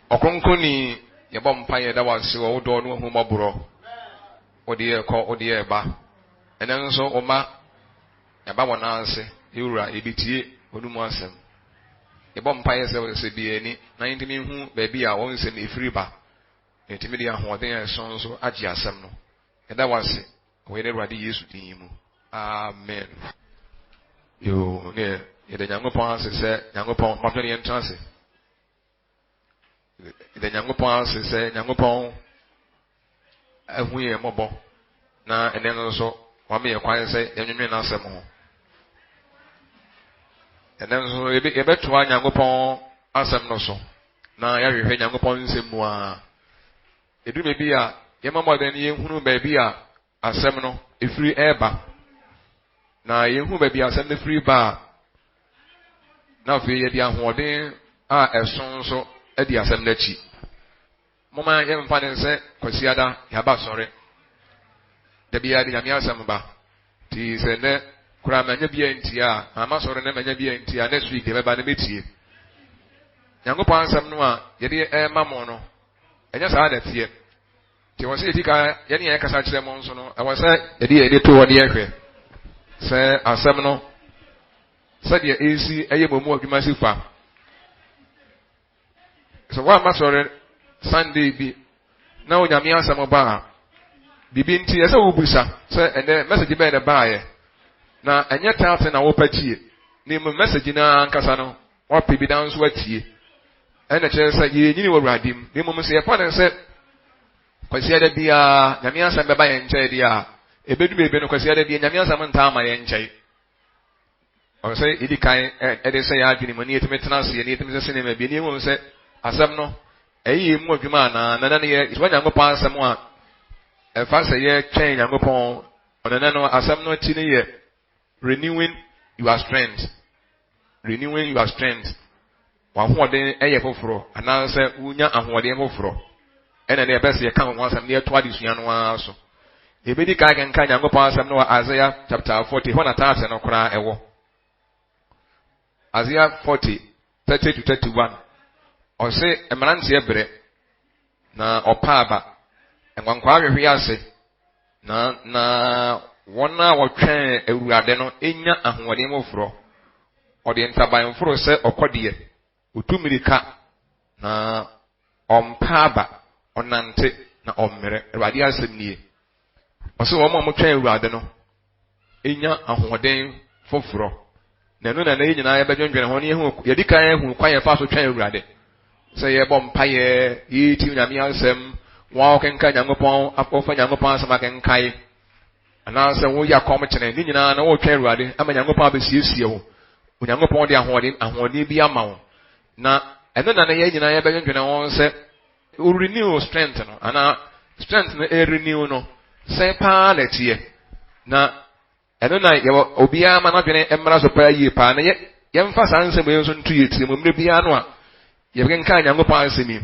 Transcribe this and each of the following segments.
Ɔkronkronni, yɛbɔ mpaeɛ da wo ase wɔ wo dɔ ne w'ahummɔborɔ. Wode yɛ kɔ, wode yɛ ba. Ɛnɛ nso wo mma yɛaba wɔn nan ase, yɛ wura, yɛbɛtie wɔn mu asɛm. Yɛbɔ mpaeɛ sɛ sɛ bie ani na yɛntumi nhu baabi a wɔn nsɛm ɛfiri ba. Na yɛtumi de ahoɔden a ɛso nso agye asɛm no. Yɛda wo ase wɔ yɛn Awurade Yesu din mu. Amen. Yoo, ne yɛda Nyankopɔn ase sɛ Nyankopɔn ma yɛn tena ase. Yɛda Nyankopɔn ase sɛ Nyankopɔn ahu yɛn mmɔbɔ na ɛnɛ no nso wama yɛn kwan sɛ yɛnwene n'asɛm ho. Ɛnɛ nso yɛbɛtoa Nyankopɔn asɛm no so na yɛahwehwɛ Nyankopɔn nsɛm mu a. Ɛduru baabi a yɛma mmɔden yɛhunu baabi a asɛm no ɛfiri ɛreba. Na yɛhu baabi a asɛm no firi ba a, na afei yɛde ahoɔden a ɛso nso adi asɛm no akyi. Momma yɛmfa ne sɛ Kwasiada yɛaba sɔre. Da biara de Nyame asɛm ba. Nti sɛ nnɛ koraa manya bi antie a, mamma sɔre na manya bi antie a, next week deɛ mɛba na mɛtie. Nyankopɔn asɛm no a yɛde ɛrema mo no, ɛnyɛ saa na ɛteɛ. Nti ɛwɔ sɛ yɛdi kan yɛne yɛn kasa kyerɛ mo nso no, ɛwɔ sɛ yɛde yɛn ani to hɔ ne yɛhwɛ sɛ asɛm no sɛdeɛ ɛresi ɛyɛ mo mu adwuma si fa. Sɛ woamma sɔre Sunday bi na Onyame asɛm ba a, biribi nti ɛsɛ wobisa sɛ ɛnɛ message bɛn na ɛbaeɛ. Na ɛnyɛ taate na wopɛ tie, na mmom message no ankasa no woapɛ bi na nso atie. Ɛna kyerɛ sɛ yɛnyini wɔ Awurade mu. Na mmom sɛ yɛfa no sɛ Kwasiada biara Nyame asɛm bɛba yɛn nkyɛn deɛ a, ɛbɛdu baabi no Kwasiada biara Nyame asɛm ntaa ma yɛn nkyɛn. Ɔsɛ sɛ yɛdi kan ɛde sɛ yɛn adwene mu ne yɛtumi tena ase ne yɛtumi sɛ nneɛma bi ne yɛhu sɛ asɛm no ɛyɛ yɛn mu adwuma anaa na na ne yɛ yɛsoma Nyankopɔn asɛm a ɛfa sɛ yɛtwɛn Nyankopɔn ɔnɛnɛ no asɛm no akyi no yɛ renewing your strength renewing your strength w'ahoɔden yɛ foforɔ anaasɛ wonya ahoɔden foforɔ ɛna ne yɛbɛsɛ yɛka ho asɛm ne yɛto adesua no ara so yɛbɛdi kan kenka Nyankopɔn asɛm no wɔ Isaiah chapter 40 hɔ na taase no koraa ɛwɔ Isaiah 40 30 to 31 ɔse mmeranteɛ brɛ na ɔpa aba nkwankwaa hwehwe ase na na wɔn a wɔtwɛn Awurade no nya ahoɔden foforɔ ɔde ntaban foro sɛ ɔkɔdeɛ otu mmirika na ɔmpa aba ɔnante na ɔmmerɛ Awurade asɛm nie ɔsɛ wɔn a wɔtwɛn Awurade no nya ahoɔden foforɔ na ɛno na na yɛn nyinaa yɛbɛdwendwene ho ne yɛhu yɛdi kan ahu kwan yɛfa so twɛn Awurade sɛ yɛbɔ mpaeɛ yɛti Nyame asɛm wɔn a wɔkenkan Nyankopɔn wɔfa Nyankopɔn asɛm akenkan anaasɛ woyɛ akɔm kyene ne nyinaa na wɔretwɛn Awurade ama Nyankopɔn abɛsiesie wo. Onyankopɔn de ahoɔden ahoɔden bi ama wo na ɛno na na yɛn nyinaa yɛbɛdwendwene ho sɛ wo renew strength no anaa strength no ɛrenew no sɛn paa na ɛteɛ na ɛno na yɛwɔ obiara ma n'adwene mmra so paa yie paa na yɛ yɛmfa saa nsɛm yi nso nto yɛ tirim mmerɛ biara no a yɛbɛkenkan Nyankopɔn asɛm yi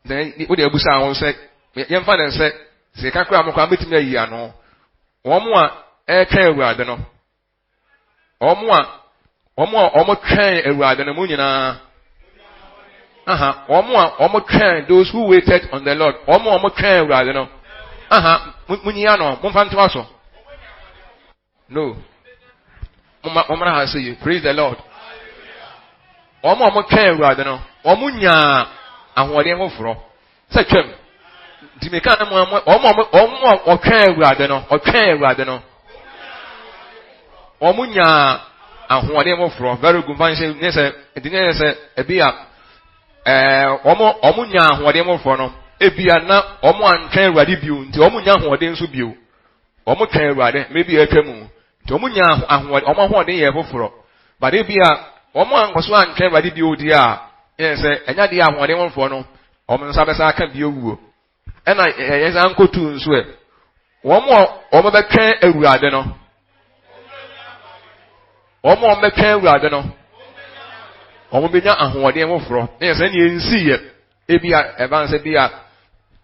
na wode abusa ho sɛ yɛmfa ne sɛ sɛ yɛka koraa mo koraa mɛtumi ayi ano wɔn a ɛretwɛn Awurade no wɔn a wɔn a wɔtwɛn Awurade no mu nyinaa aha wɔn a wɔtwɛn those who waited on the Lord wɔn a wɔtwɛn Awurade no aha munyi ano momfa ntoa so no momma mommra ha sɛ yi praise the Lord wɔn a wɔtwɛn Awurade no wɔn nyaa ahoɔden foforɔ sɛ twam nti meka no mu wɔn a wɔn a wɔtwɛn Awurade no wɔtwɛn Awurade no wɔn nyaa ahoɔden foforɔ very good fan sɛ ne sɛ nti ne sɛ ebi a ɛɛ wɔn wɔn nyaa ahoɔden foforɔ no ebi a na wɔn antwɛn Awurade bio nti wɔn nya ahoɔden nso bio wɔn twɛn Awurade mmere bi a atwa mu nti wɔn nyaa ahoɔden wɔn ahoɔden yɛ foforɔ but ebi a wɔn ankɔso antwɛn Awurade bio deɛ a yɛn sɛ ɛnya deɛ ahoɔden foforɔ no wɔn nsa bɛsa aka bio wuo ɛna yɛn nsa nkotu nso ɛ wɔn a wɔn bɛtwɛn Awurade no wɔn a wɔn bɛtwɛn Awurade no wɔn bɛnya ahoɔden foforɔ ne yɛn sɛ ɛna yɛn nsi yɛ ebi a ɛban sɛ bi a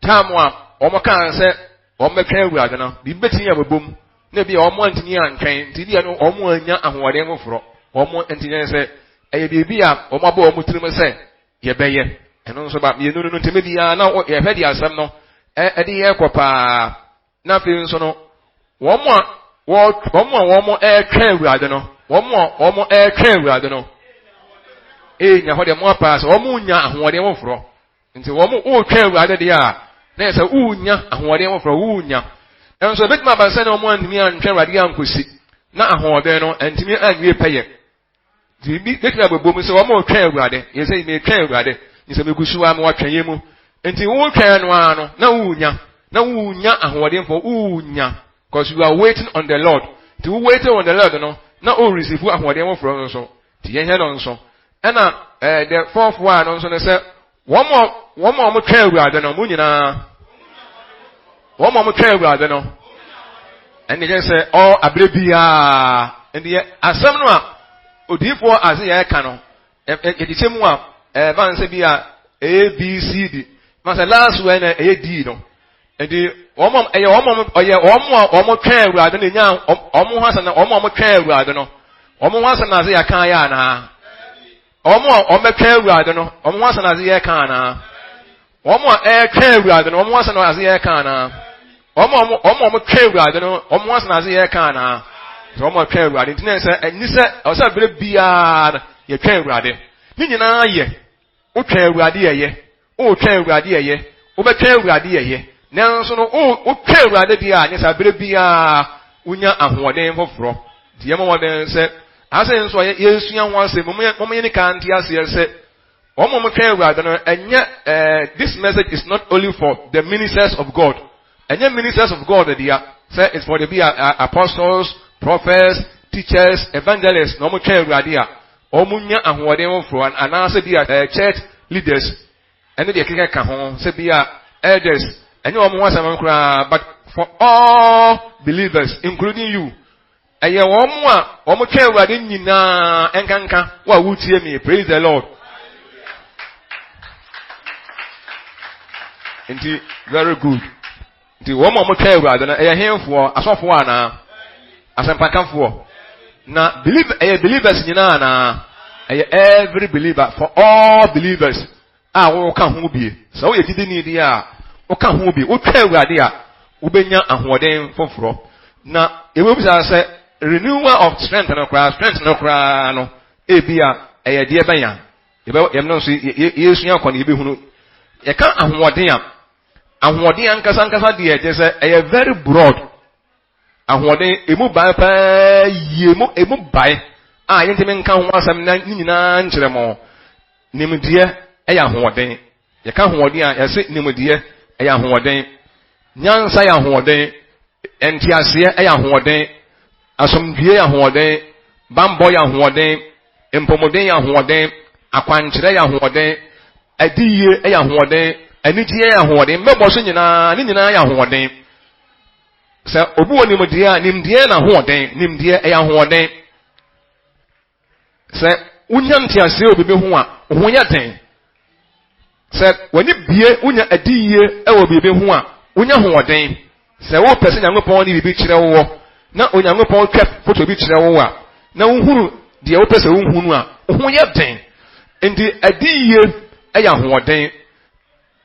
taam a wɔn kaa sɛ wɔn bɛtwɛn Awurade no biribi bɛtumi abɛbɔ mu na ebi a wɔn antumi antwɛn nti bi a no wɔn anya ahoɔden foforɔ wɔn nti yɛn sɛ ɛyɛ biribi a wɔn abɔ wɔn tirim sɛ yɛbɛyɛ. Ɛno nso ba mmienu no ntɛmɛ biara na yɛhwɛ de asɛm no ɛde yɛ kɔ paa. Na afei nso no, wɔn a wɔn a wɔn ɛretwɛn Awurade no, wɔn a wɔn ɛretwɛn Awurade no, ɛnya hɔ deɛ mo apaa sɛ wɔn nya ahoɔden foforɔ. Nti wɔn wotwɛn Awurade deɛ a, na yɛ sɛ wonya ahoɔden foforɔ, wonya. Nso ebetumi aba sɛ na wɔn antumi antwɛn Awurade ankosi na ahoɔden no antumi anwie pɛyɛ. Nti bi betumi abɛbɔ mu sɛ wɔn retwɛn Awurade, yɛ sɛ metwɛn Awurade, nti sɛ megu so a mewɔ twɛn mu. Nti wotwɛn no ara no, na wonya, na wonya ahoɔden fo, wonya, because you are waiting on the Lord. Nti wo waiting on the Lord no, na o receive ahoɔden foforɔ nso. Nti yɛhwɛ no nso. Ɛna ɛɛ the fourth one no nso no sɛ wɔn a wɔn a wɔtwɛn Awurade no, mo nyinaa wɔn a wɔtwɛn Awurade no, ɛnna yɛ sɛ ɔ abere biara ɛnna yɛ asɛm no a odiifoɔ ase yɛ ɛka no yɛkyekyɛ mu a ɛba nsɛ bi a A B C D ma sɛ last one na ɛyɛ D no nti wɔn a ɛyɛ wɔn a ɔyɛ wɔn a wɔtwɛn Awurade no nya wɔn ho asɛm na wɔn a wɔtwɛn Awurade no wɔn ho asɛm na ase yɛ kan yɛ anaa. Wɔn a wɔbɛtwɛn Awurade no, wɔn ho asɛm na ase yɛ ka anaa? Wɔn a ɛretwɛn Awurade no, wɔn ho asɛm na ase yɛ ka anaa? Wɔn a wɔn a wɔtwɛn Awurade no, wɔn ho asɛm na ase yɛ ka anaa? Sɛ wɔn a twɛn Awurade nti na sɛ ɛni sɛ ɔsɛ bere biara no yɛtwɛn Awurade. Ne nyinaa yɛ wotwɛn Awurade yɛyɛ, wotwɛn Awurade yɛyɛ, wobɛtwɛn Awurade yɛyɛ. Nanso no wotwɛn Awurade deɛ a nyɛ sɛ bere biara wonya ahoɔden foforɔ. Nti yɛmmɔ mmɔden sɛ Ase nso a yɛresua ho asɛm, mom yɛn kan nte aseɛ sɛ wɔn a wɔtwɛn Awurade no, ɛnyɛ eh, this message is not only for the ministers of God. Ɛnyɛ ministers of God dea, sɛ it's for the be apostles, prophets, teachers, evangelists na wɔn twɛn Awurade a wɔn nya ahoɔden foforɔ anaasɛ bi a eh, church leaders ɛne deɛ keka ka ho sɛ bi a elders ɛnyɛ wɔn ho asɛm koraa but for all believers including you. Ɛyɛ wɔn a wɔtwɛn Awurade nyinaa nkanka wo a wotie me. Praise the Lord. Nti very good. Nti wɔn a wɔtwɛn Awurade no ɛyɛ henfoɔ asɔfoɔ anaa asɛmpakafoɔ na believe ɛyɛ believers nyinaa anaa ɛyɛ every believer for all believers a woka ho bie. Sɛ woyɛ gyidini deɛ a, woka ho bi. Wotwɛn Awurade a, wobɛnya ahoɔden foforɔ. Na yɛbɛbisa sɛ renewal of strength no koraa, strength no koraa no, ebi a ɛyɛ deɛ bɛn a, yɛbɛ yɛn no nso yɛsua kɔ no yɛbɛhunu. Yɛka ahoɔden a, ahoɔden ankasa ankasa deɛ kyerɛ sɛ ɛyɛ very broad. Ahoɔden, emu bae paa yie, emu, emu bae a yɛntumi nka ho asɛm na ne nyinaa nkyerɛ mo. Nimdeɛ yɛ ahoɔden. Yɛka ahoɔden a, yɛse nimdeɛ yɛ ahoɔden. Nyansa yɛ ahoɔden. Nteaseɛ yɛ ahoɔden. Asomdwie yɛ ahoɔden. Bammɔ yɛ ahoɔden. Mpɔmuden yɛ ahoɔden. Akwankyerɛ yɛ ahoɔden. Adiyie yɛ ahoɔden. Anigyeɛ yɛ ahoɔden. Mmɛbɔ so nyinaa, ne nyinaa yɛ ahoɔden. Sɛ obi wɔ nimdeɛ a, nimdeɛ na ahoɔden. Nimdeɛ ɛyɛ ahoɔden. Sɛ wonya nteaseɛ wɔ biribi ho a, wo ho yɛ den. Sɛ w'ani bie wonya adiyie wɔ biribi ho a, wonya ahoɔden. Sɛ wopɛ sɛ Nyankopɔn de biribi kyerɛ woɔ na Onyankopɔn twa foto bi kyerɛ wo a, na wohunu deɛ wopɛ sɛ wohunu a, wo ho yɛ den. Nti adiyie yɛ ahoɔden.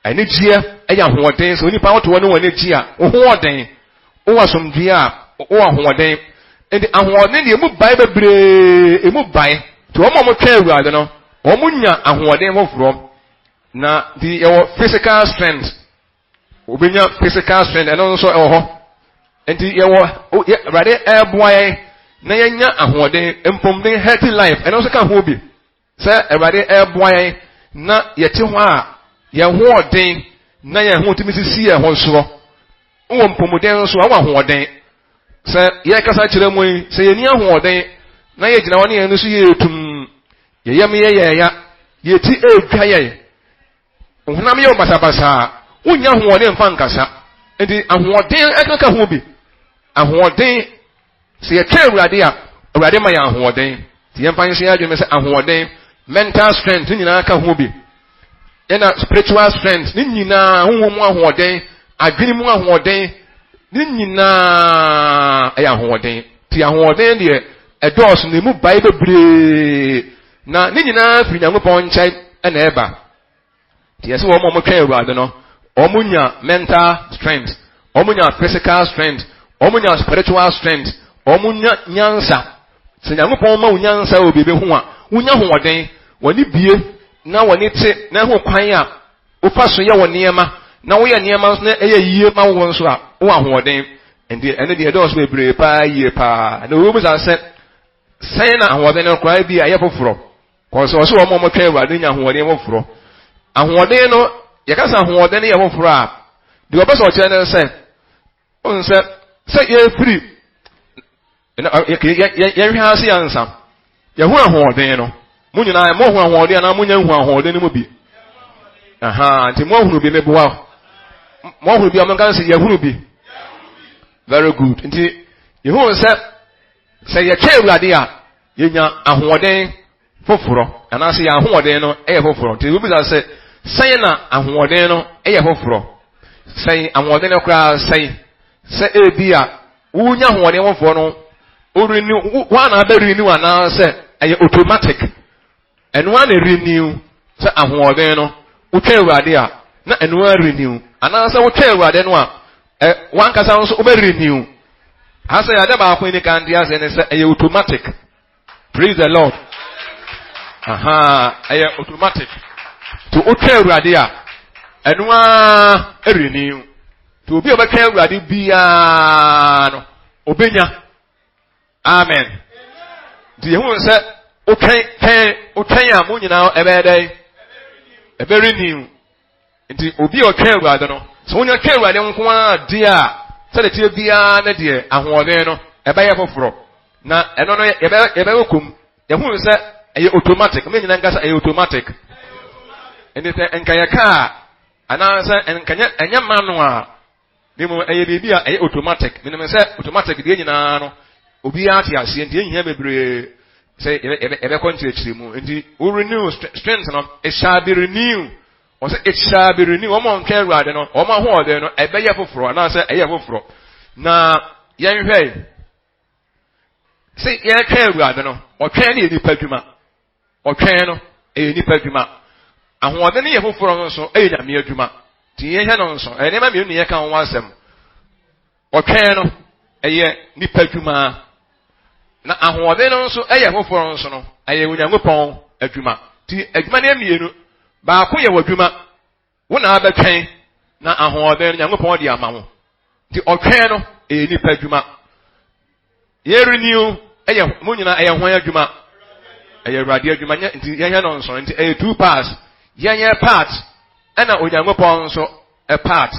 Anigyeɛ yɛ ahoɔden. Sɛ onipa woto hɔ ne w'ani gye a, wo ho ɔden. Wowɔ asomdwoeɛ a, wowɔ ahoɔden. Nti ahoɔden deɛ emu bae bebree, emu bae. Nti wɔn a wɔtwɛn Awurade no, wɔn nya ahoɔden foforɔ. Na nti yɛwɔ physical strength. Wobɛnya physical strength, ɛno nso ɛwɔ hɔ. Nti yɛwɔ Awurade ɛreboa yɛn na yɛnya ahoɔden, mpomden, healthy life, ɛno nso ka ho bi. Sɛ Awurade reboa yɛn na yɛte hɔ a, yɛn ho ɔden na yɛn ho tumi sisi yɛn ho soɔ. Wowɔ mpɔmuden nso a, wowɔ ahoɔden. Sɛ yɛrekasa kyerɛ mu yi, sɛ yɛnni ahoɔden na yɛgyina hɔ ne yɛn so yɛ tum, yɛn yam yɛ yɛn ya, yɛn ti redwa yɛn, honam yɛ basabasa a, wonnya ahoɔden mfa nkasa. Nti ahoɔden ɛkeka ho bi. Ahoɔden Sɛ yɛtwɛn Awurade a, Awurade ma yɛn ahoɔden. Nti yɛmfa nhyɛ yɛn adwene sɛ ahoɔden, mental strength ne nyinaa ka ho bi. Ɛna spiritual strength ne nyinaa, honhom mu ahoɔden, adwene mu ahoɔden, ne nyinaa ɛyɛ ahoɔden. Nti ahoɔden deɛ ɛdɔɔso na emu bae bebree na ne nyinaa firi Nyankopɔn nkyɛn ɛna ɛba. Nti yɛsɛ wɔn a wɔtwɛn Awurade no, wɔn nya mental strength, wɔn nya physical strength, wɔn nya spiritual strength, wɔn nya nyansa. Sɛ Nyankopɔn ma wo nyansa wɔ biribi ho a, wonya hoɔden, wɔne bie na wɔne te na ɛho kwan a wofa so yɛ wɔ nneɛma na woyɛ nneɛma nso na ɛyɛ yie ma wo nso a, wowɔ ahoɔden. Nti ɛno deɛ ɛdɔɔso bebree paa yie paa. Na obi bisa sɛ, sɛn na ahoɔden no koraa bi a ɛyɛ foforɔ? Kɔsɛ ɔsɛ wɔn a wɔtwɛn Awurade nya ahoɔden foforɔ. Ahoɔden no, yɛka sɛ ahoɔden no yɛ foforɔ a, deɛ ɔbɛ sɛ ɔkyerɛ no sɛ, ɔn sɛ sɛ yɛfiri yɛhwɛ ase ansa, yɛho ahoɔden no, mo nyinaa mo ho ahoɔden anaa mo nya hu ahoɔden no mu bi. Aha, nti mo ahunu bi meboa. Mo ahunu bi a mo nka sɛ yɛhunu bi. Very good. Nti yɛhu sɛ Sɛ yɛtwɛn Awurade a, yenya ahoɔden foforɔ, anaasɛ yɛn ahoɔden no yɛ foforɔ. Nti wobisa sɛ, sɛn na ahoɔden no yɛ foforɔ? Sɛn ahoɔden no koraa sɛn? Sɛ ebi a wonya ahoɔden foforɔ no, worenew, wɔn na abɛrenew anaasɛ ɛyɛ automatic. Ɛno ara na renew sɛ ahoɔden no, wotwɛn Awurade a, na ɛno ara renew. Anaasɛ wotwɛn Awurade no a, ɛ wankasa nso wobɛ renew. Ha sɛ ade baako ni kan de ase ne sɛ ɛyɛ automatic. Praise the Lord. Aha, ɛyɛ automatic. To wotwɛn Awurade a, ɛno ara renew. To obi a ɔbɛtwɛn Awurade biara no, obenya. Amen. Nti yɛhu sɛ wotwɛn twɛn wotwɛn a mo nyinaa ɛbɛyɛ dɛn? Ɛbɛrenew. Nti obi a ɔtwɛn Awurade no, sɛ wonya twɛn Awurade nko ara deɛ a, sɛdeɛ teɛ biara ne deɛ ahoɔden no ɛbɛyɛ foforɔ. Na ɛno no yɛbɛ yɛbɛwɔ kom. Yɛhu sɛ ɛyɛ automatic. Mo nyinaa nkasa ɛyɛ automatic. Nti sɛ nka yɛ kaa anaasɛ nka ɛnyɛ manual. Na mmom ɛyɛ biribi a ɛyɛ automatic. Menim sɛ automatic deɛ nyinaa no, obiara te aseɛ nti ɛnhia bebree sɛ yɛbɛkɔ nkyerɛkyerɛ mu. Nti wo renew strength no, it shall be renew. Wɔn sɛ it shall be renew. Wɔn a wɔntwɛn Awurade no, wɔn ahoɔden no ɛbɛyɛ foforɔ anaasɛ ɛyɛ foforɔ. Na yɛnhwɛ sɛ yɛtwɛn Awurade no, ɔtwɛn no yɛ nipa adwuma. Ɔtwɛn no, ɛyɛ nnipa adwuma. Ahoɔden no yɛ foforɔ no nso, ɛyɛ Nyame adwuma. Nti yɛhwɛ no nso, ɛyɛ nneɛma mmienu na yɛka ho asɛm. Ɔtwɛn no, ɛyɛ nnipa adwuma. Na ahoɔden no nso ɛyɛ foforɔ nso no, ɛyɛ Onyankopɔn adwuma. Nti adwuma no yɛ mmienu. Baako yɛ w'adwuma, wo na abɛtwɛn na ahoɔden no Nyankopɔn de ama wo. Nti ɔtwɛn no ɛyɛ nipa adwuma. Yɛ renew ɛyɛ mo nyinaa ɛyɛ hwan adwuma? Ɛyɛ Awurade adwuma nyɛ nti yɛnyɛ no nso nti ɛyɛ two parts. Yɛnyɛ part ɛna Onyankopɔn nso ɛ part.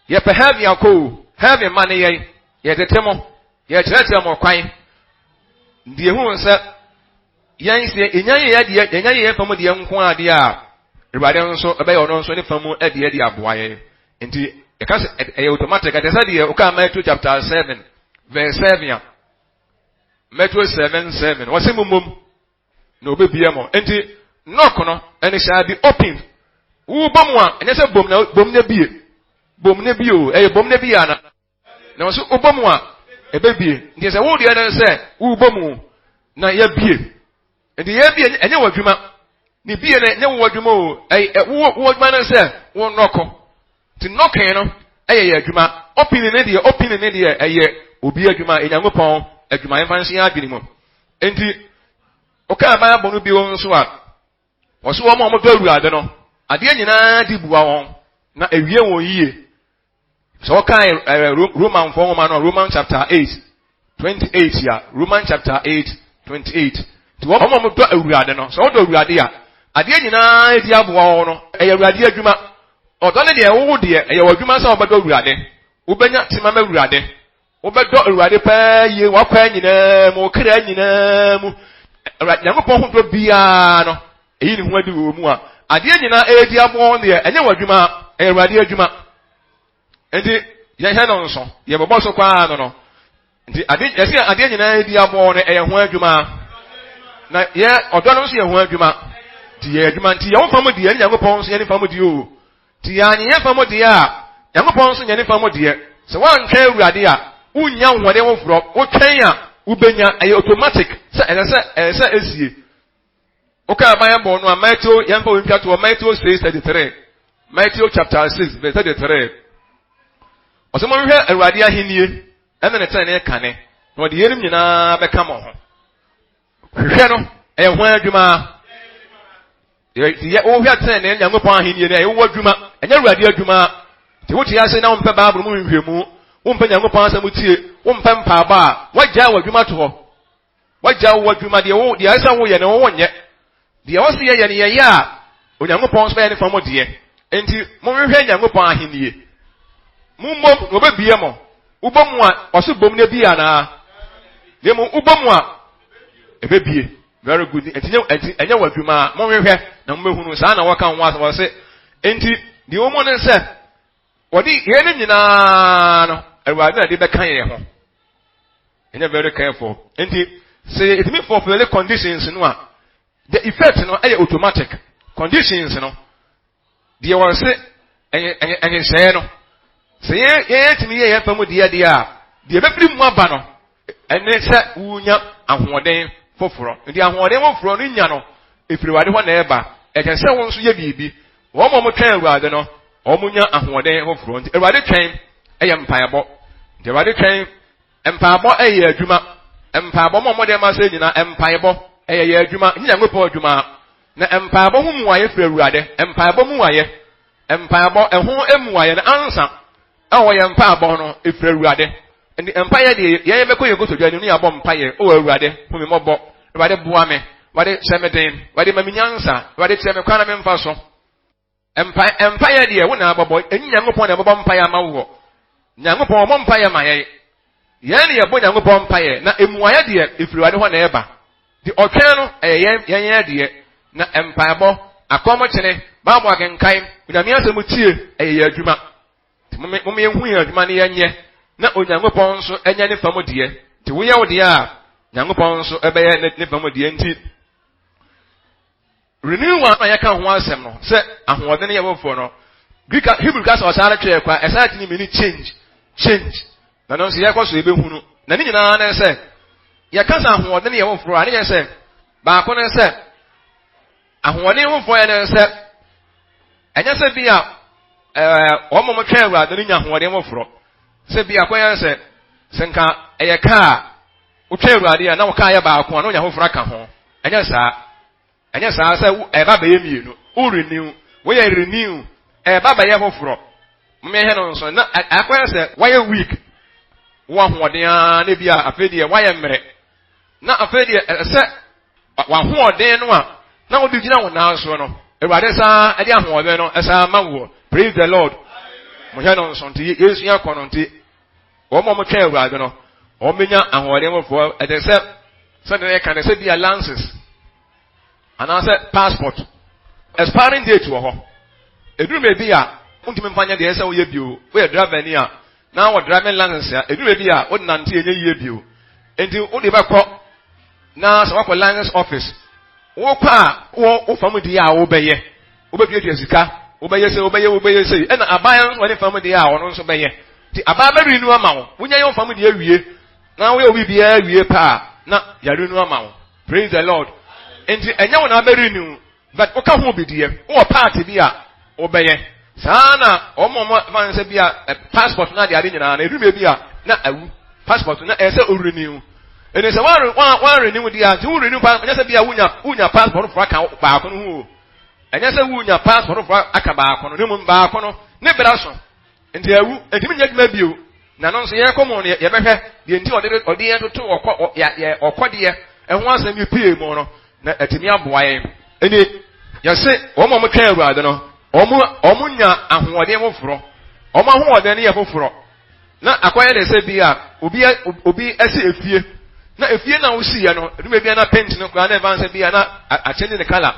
Yɛpɛ heaven akɔ o, heaven ma ne yɛn. Yɛtete mo, yɛkyerɛkyerɛ mo kwan. Nti ehu sɛ Yɛn sɛ yɛnya yɛn adeɛ, yɛnya yɛn fam deɛ nko adeɛ a, Awurade nso ɛbɛyɛ ɔno nso ne fam deɛ de aboa yɛn. Nti yɛka sɛ ɛyɛ automatic, ɛte sɛ deɛ wokaa Matthew chapter 7 verse 7 a, Matthew 7 7, wɔse mo mmom na obebia mo. Nti knock no, and it shall be open. Wobɔ mu a, ɛnyɛ sɛ bom na bom na bie. Bom na bie o, ɛyɛ bom na bie ana. Na ɔsɛ wobɔ mu a, ɛbɛbie. Nti sɛ wo deɛ no sɛ wobɔ mu na yɛbie. Nti yɛbie ɛnyɛ wɔ adwuma. Ne bie no ɛnyɛ wɔ adwuma o. Ɛyɛ wɔ adwuma no sɛ wo nnɔkɔ. Nti nnɔkɛn no ɛyɛ yɛ adwuma. Ɔpini ne deɛ ɔpini ne deɛ ɛyɛ obi adwuma, Onyankopɔn adwuma. Yɛmfa nhyɛ yɛn adwene mu. Nti wokaa Bible no bio nso a, Wɔso wɔn a wɔdɔ Awurade no, adeɛ nyinaa di bua wɔn, na ewie wɔn yie. Sɛ wɔkan ɛɛ Romanfoɔ nwoma no, Roman chapter 8, 28 a, Roman chapter 8, 28. Nti wɔn a wɔdɔ Awurade no, sɛ wɔdɔ Awurade a, adeɛ nyinaa di aboa wɔn no, ɛyɛ Awurade adwuma. Ɔdɔ no deɛ, wowo deɛ, ɛyɛ w'adwuma sɛ wɔbɛdɔ Awurade. Wobɛnya tema ma Awurade. Wobɛdɔ Awurade paa yie w'akwan nyinaa mu, wo kra nyinaa mu. Awurade Nyankopɔn ho dɔ biara no, ɛyi ne ho adi wɔ mu a, adeɛ nyinaa ɛredi aboɔ wɔn deɛ, ɛnyɛ w'adwuma, ɛyɛ Awurade adwuma. Nti, yɛhwɛ no nso, yɛbɛbɔ so kwaa no no. Nti, ade, yɛsi adeɛ nyinaa ɛredi aboɔ no, ɛyɛ ho adwuma. Na yɛ, ɔdɔ no nso yɛ ho adwuma. Nti, yɛ adwuma. Nti, yɛn fam deɛ, ne Nyankopɔn nso yɛ ne fam deɛ o. Nti yɛanyɛ yɛn fam deɛ a, Nyankopɔn nso nyɛ ne fam deɛ. Sɛ woantwɛn Awurade a, wonnya ahoɔden foforɔ. Wotwɛn a, wobɛnya. Ɛyɛ automatic sɛ ɛsɛ sɛ ɛsɛ sɛ ɛsie. Wokaa Bible no a, Matthew, yɛmfa wei ntwa toɔ, Matthew 6:33. Matthew chapter 6 verse 33. Ɔsɛ monhwɛ Awurade ahennie ɛne ne tenenee kane, na ɔde yeinom nyinaa bɛka mo ho. Hwehwɛ no, ɛyɛ ho adwuma. Yɛ wohwɛ tenenee Nyankopɔn ahennie no, ɛyɛ wo adwuma, ɛnyɛ Awurade adwuma. Nti wote ase na wompɛ Bible mu nhwehwɛmu, wompɛ Nyankopɔn asɛm tie, wompɛ mpaebɔ a, woagyae w'adwuma to hɔ. Wagya wo adwuma, deɛ wo deɛ ɛsɛ woyɛ no wonyɛ. Deɛ ɔsɛ yɛyɛ no yɛyɛ a, Onyankopɔn nso bɛyɛ ne fam deɛ. Enti monhwehwɛ Nyankopɔn ahennie. Mommom na wɔbɛbie mo. Wobɔ mu a, ɔso bom na ebie anaa? Na mmom wobɔ mu a, ɛbɛbie. Very good. Enti enti ɛnyɛ wɔ adwuma a, monhwehwɛ na mobɛhunu. Saa na wɔka ho asɛm wɔse. Enti deɛ wɔn mu ne sɛ, wɔde yeinom nyinaa no, Awurade na de bɛka yɛn ho. Ɛnyɛ very careful. Nti sɛ yɛtumi fulfill conditions no a, the effect no ɛyɛ automatic. Conditions no, deɛ wɔn se ɛnyɛ ɛnhyɛɛ no, sɛ yɛn yɛn yɛ yɛn fam deɛ deɛ a, deɛ ɛbɛfiri mu aba no, ɛne sɛ wunya ahoɔden foforɔ. Nti ahoɔden foforɔ no nya no, efiri Awurade hɔ na ɛba. Ɛkyɛ sɛ wɔn nso yɛ biribi. Wɔn a wɔtwɛn Awurade no, wɔn nya ahoɔden foforɔ. Nti Awurade twɛn ɛyɛ mpaebɔ. Nti Awurade twɛn mpaebɔ ɛyɛ adwuma. Mpaebɔ mo a wɔde ma sɛ nyinaa mpaebɔ ɛyɛ yɛ adwuma. Nye Nyankopɔn adwuma. Na mpaebɔ ho mmuayɛ firi Awurade. Mpaebɔ mmuayɛ. Mpaebɔ ɛho mmuayɛ no ansa ɛwɔ yɛn mpaebɔ no efiri Awurade. Nti mpaeɛ deɛ yɛn bɛkɔ yɛn kotodwe anim ne yɛabɔ mpaeɛ. O Awurade, hu me mmɔbɔ. Awurade boa me. Awurade hyɛ me den. Awurade ma me nyansa. Awurade kyerɛ me kwan na memfa so. Mpa mpaeɛ deɛ wo na abɔbɔ. Ɛnyi Nyankopɔn na ɛbɔbɔ mpaeɛ ama woɔ. Nyankopɔn ɔmmɔ mpaeɛ ma yɛn. Yɛn ne yɛbɔ Nyankopɔn mpaeɛ na emuayɛ deɛ efiri Awurade hɔ na ɛba. Nti ɔtwɛn no ɛyɛ yɛn yɛn yɛn deɛ. Na mpaebɔ, akɔmkyene, Bible akenkan, Onyame asɛm tie ɛyɛ yɛn adwuma. Nti mome mome yɛnhu yɛn adwuma no yɛnyɛ na Onyankopɔn nso ɛnyɛ ne fam deɛ. Nti woyɛ wo deɛ a, Nyankopɔn nso ɛbɛyɛ ne ne fam deɛ nti renewal na yɛka ho asɛm no sɛ ahoɔden yɛ foforɔ no Greek Hebrew kasa ɔsan no twɛɛ kwa ɛsan tumi mini change change na no nso yɛkɔ so yɛbɛhunu na ne nyinaa ne sɛ yɛka sɛ ahoɔden yɛ foforɔ a ne yɛ sɛ baako ne sɛ ahoɔden foforɔ yɛ ne sɛ ɛnyɛ sɛ bi a ɛɛ wɔn a wɔtwɛn Awurade no nya ahoɔden foforɔ sɛ bi akɔyɛ sɛ sɛ nka ɛyɛ kaa wotwɛn Awurade a na wo kaa yɛ baako a na onya foforɔ aka ho. Ɛnyɛ saa. Ɛnyɛ saa sɛ ɛba bɛyɛ mmienu. Wo renew. Woyɛ renew. Ɛba bɛyɛ foforɔ. Mmɛhwɛ no nso na akɔyɛ sɛ wayɛ weak. Wo ahoɔden ara na bi a afei deɛ wayɛ mmerɛ. Na afei deɛ ɛsɛ w'ahoɔden no a na wode gyina wo nan so no, Awurade saa ɛde ahoɔden no ɛsaa ma woɔ. Praise the Lord. Mohwɛ no nso nti yɛsua kɔ no nti Wɔn a wɔtwɛn Awurade no, wɔbɛnya ahoɔden foforɔ. Ɛte sɛ sɛdeɛ yɛka no sɛ bi a lances anaasɛ passport expiring date wɔ hɔ. Ɛduru baabi a wontumi mfa nyɛ deɛ ɛsɛ woyɛ bio. Woyɛ driver ni a na wɔ driving license a ɛduru baabi a wode nante ɛnyɛ yie bio. Nti wode bɛkɔ na sɛ woakɔ license office wokɔ a wɔ wo fam deɛ a wobɛyɛ wobɛtuatua sika wobɛyɛ sɛ wobɛyɛ wobɛyɛ sɛ ɛna aban nso wɔne fam deɛ a ɔno nso bɛyɛ nti aban bɛrenew no ama wo wonya yɛ wo fam deɛ awie na woyɛ obi biara awie paa na yɛrenew ama wo. Praise the Lord. Nti ɛnyɛ wo na abɛrenew but woka ho bi deɛ wowɔ part bi a wobɛyɛ saa na wɔn a wɔn fa nsɛ bi a passport na ade ade nyinaa na eduru bi a na awu passport na ɛsɛ o renew ɛnni sɛ wɔn wɔn wɔn renew deɛ a nti wo renew pa ɛnyɛ sɛ bi a wonya wonya passport foforɔ aka baako no ho o ɛnyɛ sɛ wonya passport foforɔ aka baako no ne mu baako no ne bra so. Nti awu, ntumi nyɛ adwuma bio. Na no nso yɛkɔ mu no yɛbɛhwɛ deɛ nti ɔde ɔde yɛn toto ɔkɔ yɛ yɛ ɔkɔdeɛ ɛho asɛm yi pie mu no na atumi aboa yɛn. Ɛni yɛse wɔn a wɔtwɛn Awurade no wɔn wɔn nya ahoɔden foforɔ. Wɔn ahoɔden no yɛ foforɔ. Na akɔyɛ de sɛ bi a obi obi ɛsi efie na efie na wosi yɛ no edwuma bi na paint no koraa na ɛfa nsɛ bi a na akyɛnye ne colour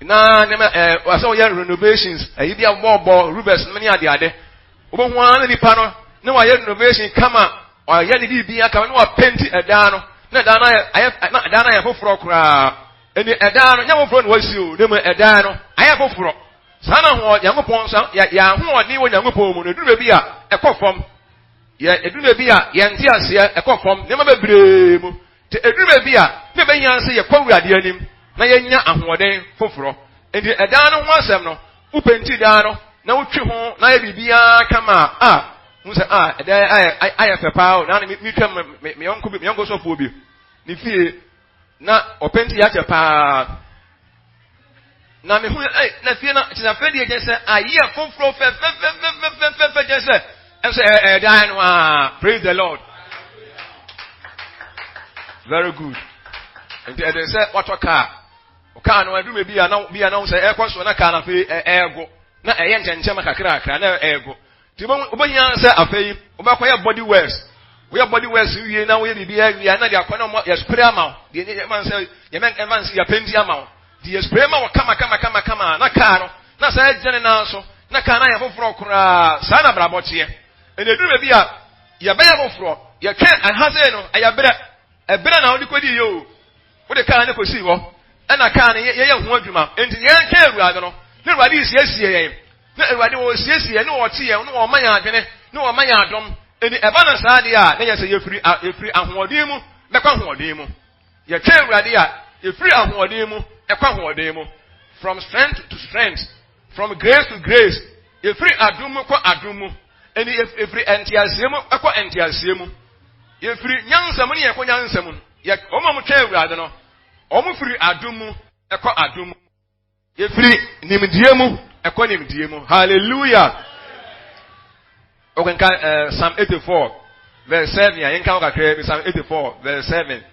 na nneɛma ɛɛ wɔsɛ wɔyɛ renovations ɛyi bi a bɔɔbɔ rubers no ne ade ade wobɛhu ara na nipa no na wɔayɛ renovation kama ɔyɛ ne biribi aka na wɔapenti ɛdan no na ɛdan no ayɛ ayɛ na ɛdan no ayɛ foforɔ koraa ɛni ɛdan no nyɛ foforɔ na wɔasi o ne mu ɛdan no ayɛ foforɔ saa na ho Nyankopɔn nso yɛ yɛ ahoɔden wɔ Nyankopɔn mu no eduru baabi a ɛkɔ fam yɛ eduru baabi a yɛnte aseɛ ɛkɔ fam nneɛma bebree mu. Nti ɛduru baabi a, na ɛbɛhia sɛ yɛkɔ Awurade anim na yɛnya ahoɔden foforɔ. Nti ɛdan no ho asɛm no, wopenti dan no, na wotwi ho na ayɛ biribiara kama a, a hu sɛ a ɛdɛ ayɛ ayɛ fɛ paa o. Na metwa me me yɔnko bi me yɔnko sɔfoɔ bi ne fie na ɔpɛnti yɛ akyɛ paa. Na mehu ɛ na fie na kyerɛ afɛ deɛ kyerɛ sɛ ayɛ foforɔ fɛfɛfɛfɛfɛfɛ kyerɛ sɛ ɛnso ɛyɛ dan no aa. Praise the Lord. Very good. Nti ɛde sɛ watɔ kaa. Kaa no ɛdum bi a na bi a na sɛ ɛkɔ so na kaa no afei ɛɛgo na ɛyɛ nkyɛnkyɛn kakrakra na ɛɛgo. Nti wobɛhia sɛ afei wobɛkɔyɛ body works. Woyɛ body works wie na woyɛ biribi awie a na de akɔ na wɔn yɛ spray ama wo. Deɛ yɛ ɛma sɛ yɛ ɛma sɛ yɛ penti ama wo. Deɛ yɛ spray ma wo kama kama kama kama na kaa no na saa gyina ne nan so na kaa no ayɛ foforɔ koraa. Saa na abrabɔ teɛ. Ɛna eduru baabi a yɛbɛyɛ foforɔ. Yɛtwɛn ɛha sei no ɛyɛ berɛ. Ɛberɛ na wode kɔdi yɛ o. Wode kaa no kɔsii hɔ ɛna kaa no yɛyɛ ho adwuma. Enti yɛntwɛn Awurade no na Awurade resiesie yɛn. Na Awurade ɔresiesie yɛn, na ɔte yɛn, na ɔma yɛn adwene, na ɔma yɛn adom. Enti ɛba no saa deɛ a, na yɛ sɛ yɛfiri, yɛfiri ahoɔden mu bɛkɔ ahoɔden mu. Yɛtwɛn Awurade a, yɛfiri ahoɔden mu ɛkɔ ahoɔden mu. From strength to strength, from grace to grace. Yɛfiri adom mu kɔ adom mu. Enti yɛfiri nteaseɛ mu ɛkɔ nteaseɛ mu. Yɛfiri nyansa mu ne yɛkɔ nyansa mu. Yɛ, wɔn a wɔtwɛn Awurade no, wɔn firi adom mu ɛkɔ adom mu. Yɛfiri nimdeɛ mu ɛkɔ nimdeɛ mu. Hallelujah. Wokenkan eh, Psalm 84 verse 7 a, yɛnka ho kakraa bi. Psalm 84 verse 7.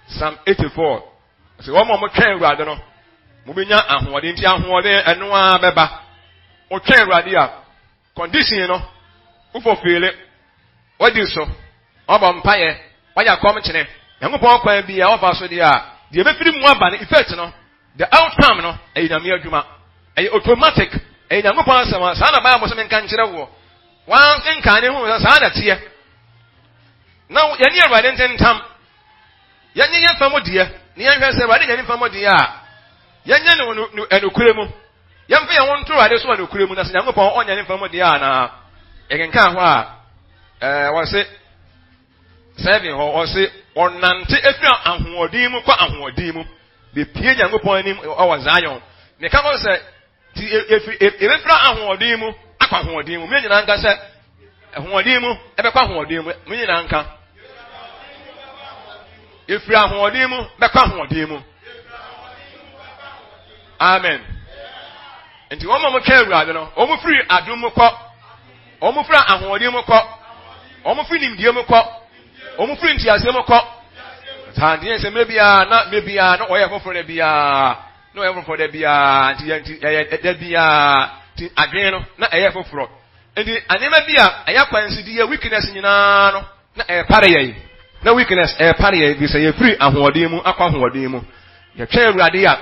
Psalm 84. Sɛ wɔn a wɔtwɛn Awurade no, mobɛnya ahoɔden. Nti ahoɔden ɛno ara bɛba. Wotwɛn Awurade a, Condition no, wo fulfille, wadi so, wabɔ mpaeɛ, wayɛ akɔmkyene, Nyankopɔn kwan bi a wafa so deɛ a, deɛ ɛbɛfiri mu aba no, effect no, the outcome no, ɛyɛ Nyame adwuma. Ɛyɛ automatic. Ɛyɛ Nyankopɔn asɛm a, saa na Bible sɛ menka nkyerɛ woɔ. Wankenkan ne ho sɛ saa na teɛ. Na yɛne Awurade ntentam. Yɛnyɛ yɛn fam deɛ, na yɛnhwɛ sɛ Awurade nyɛ ne fam deɛ a, yɛnyɛ no ɛnokorɛ mu. Yɛmfa yɛn ho nto Awurade so wɔ nokorɛ mu, na sɛ Nyankopɔn ɔnyɛ ne mfa mu deɛ anaa? Yɛkenkan hɔ a, ɛɛ wɔse sɛbi hɔ wɔse ɔnante efiri ahoɔden mu kɔ ahoɔden mu bepie Nyankopɔn anim wɔ Zion. Meka kɔ sɛ ti efiri ebefira ahoɔden mu akɔ ahoɔden mu. Mo nyinaa nka sɛ ahoɔden mu ɛbɛkɔ ahoɔden mu. Mo nyinaa nka. Efiri ahoɔden mu bɛkɔ ahoɔden mu. Amen. Nti wɔn a wɔtwɛn Awurade no, wɔn firi adum mu kɔ, wɔn firi ahoɔden mu kɔ, wɔn firi nimdeɛ mu kɔ, wɔn firi nteaseɛ mu kɔ. Saa nti yɛn sɛ mmerɛ biara na mmerɛ biara na ɔyɛ foforɔ da biara na ɔyɛ foforɔ da biara nti yɛn nti ɛyɛ da biara nti adwene no na ɛyɛ foforɔ. Nti nneɛma bi a ɛyɛ akwansideɛ weakness nyinaa no Na ɛrepare yɛn. Na weakness ɛrepare yɛn bi sɛ yɛfiri ahoɔden mu akɔ ahoɔden mu. Yɛtwɛn Awurade a,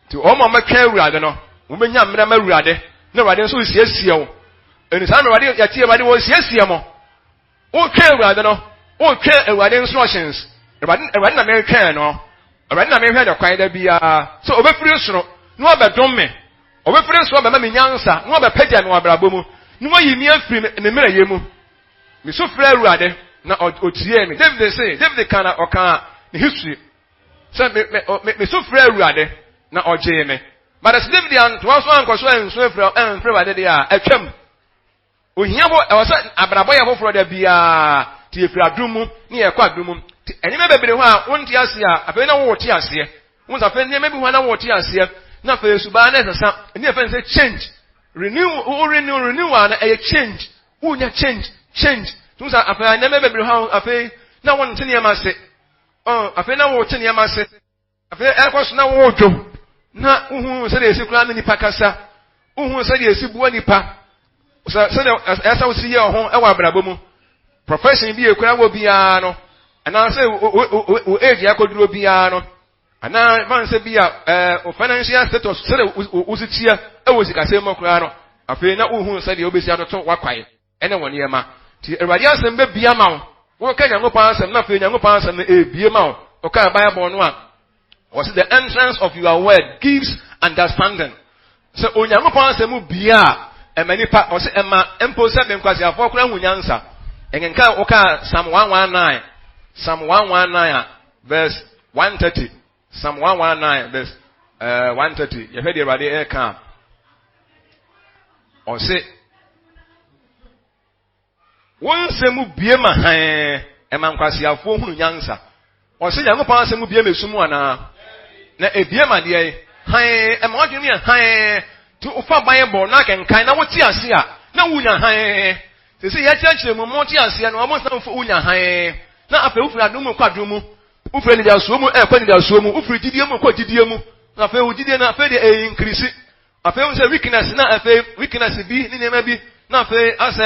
nti wɔn a wɔbɛtwɛn Awurade no, wɔbɛnya mmerɛ ma Awurade, na Awurade nso resiesie wo. Ɛnu saa na Awurade, yɛte Awurade wɔresiesie mo. Wotwɛn Awurade no, wotwɛn Awurade instructions. Awurade, Awurade na meretwɛn no. Awurade na mehwɛ ne kwan da biara sɛ ɔbɛfiri soro na wabɛdom me. Ɔbɛfiri soro abɛma me nyansa na wabɛpagya me wɔ abrabɔ mu na wayi me afiri me mmerɛyɛ mu. Misu frɛɛ Awurade, na otiee me. David se, David ka na ɔkaa ne history sɛ me me me mesu frɛɛ Awurade na ɔgyee me. But sɛ David antoa so ankɔ so ansu afrɛ amfrɛ Awurade deɛ a, atwam. Ohia bɔ ɛwɔ sɛ abrabɔ yɛ foforɔ da biara. Ti yɛfiri adom mu ne yɛkɔ adom mu. Ti nneɛma bebree hɔ a wonte aseɛ a afei na wote aseɛ. Wo nsa afei nneɛma bi hɔ a na wote aseɛ. Na afei subaa na ɛsesa. Ɛne yɛfrɛ no sɛ change. Renew, wo renew, renew a na ɛyɛ change. Wonya change, change. Tumi sɛ afei nneɛma bebree hɔ afei na wɔnte nneɛma ase. Ɔn, afei na wɔte nneɛma ase. Afei ɛkɔ so na wɔredwo. Na wohu sɛdeɛ esi koraa ne nipa kasa. Wohu sɛdeɛ esi bua nipa. Sɛ sɛdeɛ ɛsɛ wosi yɛ ɔho ɛwɔ abrabɔ mu. Profession bi ekura wɔ biara no, anaasɛ wo age akɔduro biara no, Anaa ɛfa no sɛ bi a ɛɛ o financial status sɛdeɛ wosi teɛ ɛwɔ sikasɛm mu koraa no, afei na wohu sɛdeɛ wobɛsi atoto w'akwae ɛne wɔ nneɛma. Nti Awurade asɛm bɛbie ama wo. Woka Nyankopɔn asɛm na afei Nyankopɔn asɛm no ɛrebie ma wo. Woka Bible no a, wɔsi the entrance of your word gives understanding. Sɛ Onyankopɔn asɛm mu bie a, ɛma nipa, ɔsɛ ɛma mpo sɛ nkwaseafoɔ koraa hu nyansa. Ɛnkenkan woka Psalm 119, Psalm 119 a, Verse 130, Psalm 119 verse 130. Yɛhwɛ deɛ Awurade ɛreka a. Ɔse, Wo nsɛm mu bue ma hann, ɛma nkwaseafoɔ hunu nyansa. Ɔse Nyankopɔn asɛm mu bue ma esum mu anaa? Na ebue ma deɛ hann, ɛma w'adwene mu yɛ hann. Nti wofa Bible na akenkan na wote ase a, na wunya hann. Sɛ yɛkyerɛkyerɛ mu ma wote aseɛ no, wɔn nsa wunya hann. Na afei wofiri adom mu kɔ adom mu. Wofiri anidasoɔ mu ɛkɔ anidasoɔ mu. Wofiri gyidie mu kɔ gyidie mu. Na afei wo gyidie no afei deɛ ɛyɛ nkirisi. Afei wohu sɛ weakness na afei weakness bi ne nneɛma bi na afei asɛ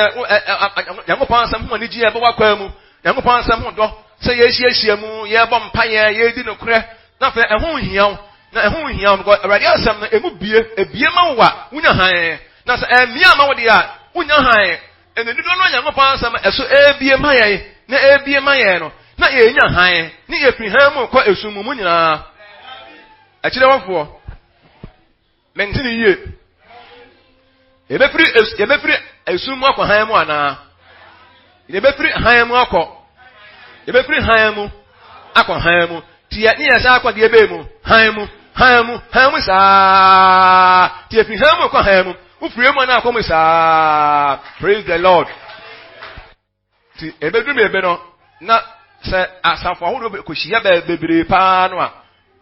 Nyankopɔn asɛm ho anigye ɛbɛ w'akwaa mu. Nyankopɔn asɛm ho dɔ sɛ yɛhyiahyia mu, yɛbɔ mpaeɛ, yɛdi nokorɛ. Na afei ɛho nhia wo. Na ɛho nhia wo because Awurade asɛm no emu bie, ebie ma wo a wonya hann. Na sɛ ɛmmie ama wo deɛ a wonya hann. Ɛna dodoɔ no Nyankopɔn asɛm ɛso ebie ma yɛn na ebie ma yɛn no na yɛnya hann ne yɛfiri hann mu kɔ esum mu mu nyinaa. Akyirɛwɔfoɔ. Mente ne yie. Yɛbɛfiri yɛbɛfiri esum mu akɔ hann mu anaa? Yɛbɛfiri hann mu akɔ. Yɛbɛfiri hann mu akɔ hann mu. Ti yɛ ne yɛ san akɔ deɛ bɛyɛ mu. Hann mu, hann mu, hann mu saa. Ti yɛfiri hann mu kɔ hann mu. Wofiri mu anaa akɔ mu saa. Praise the Lord. Nti ebedu baabi no, na sɛ asafo ahodoɔ kɔhyia bebree paa no a,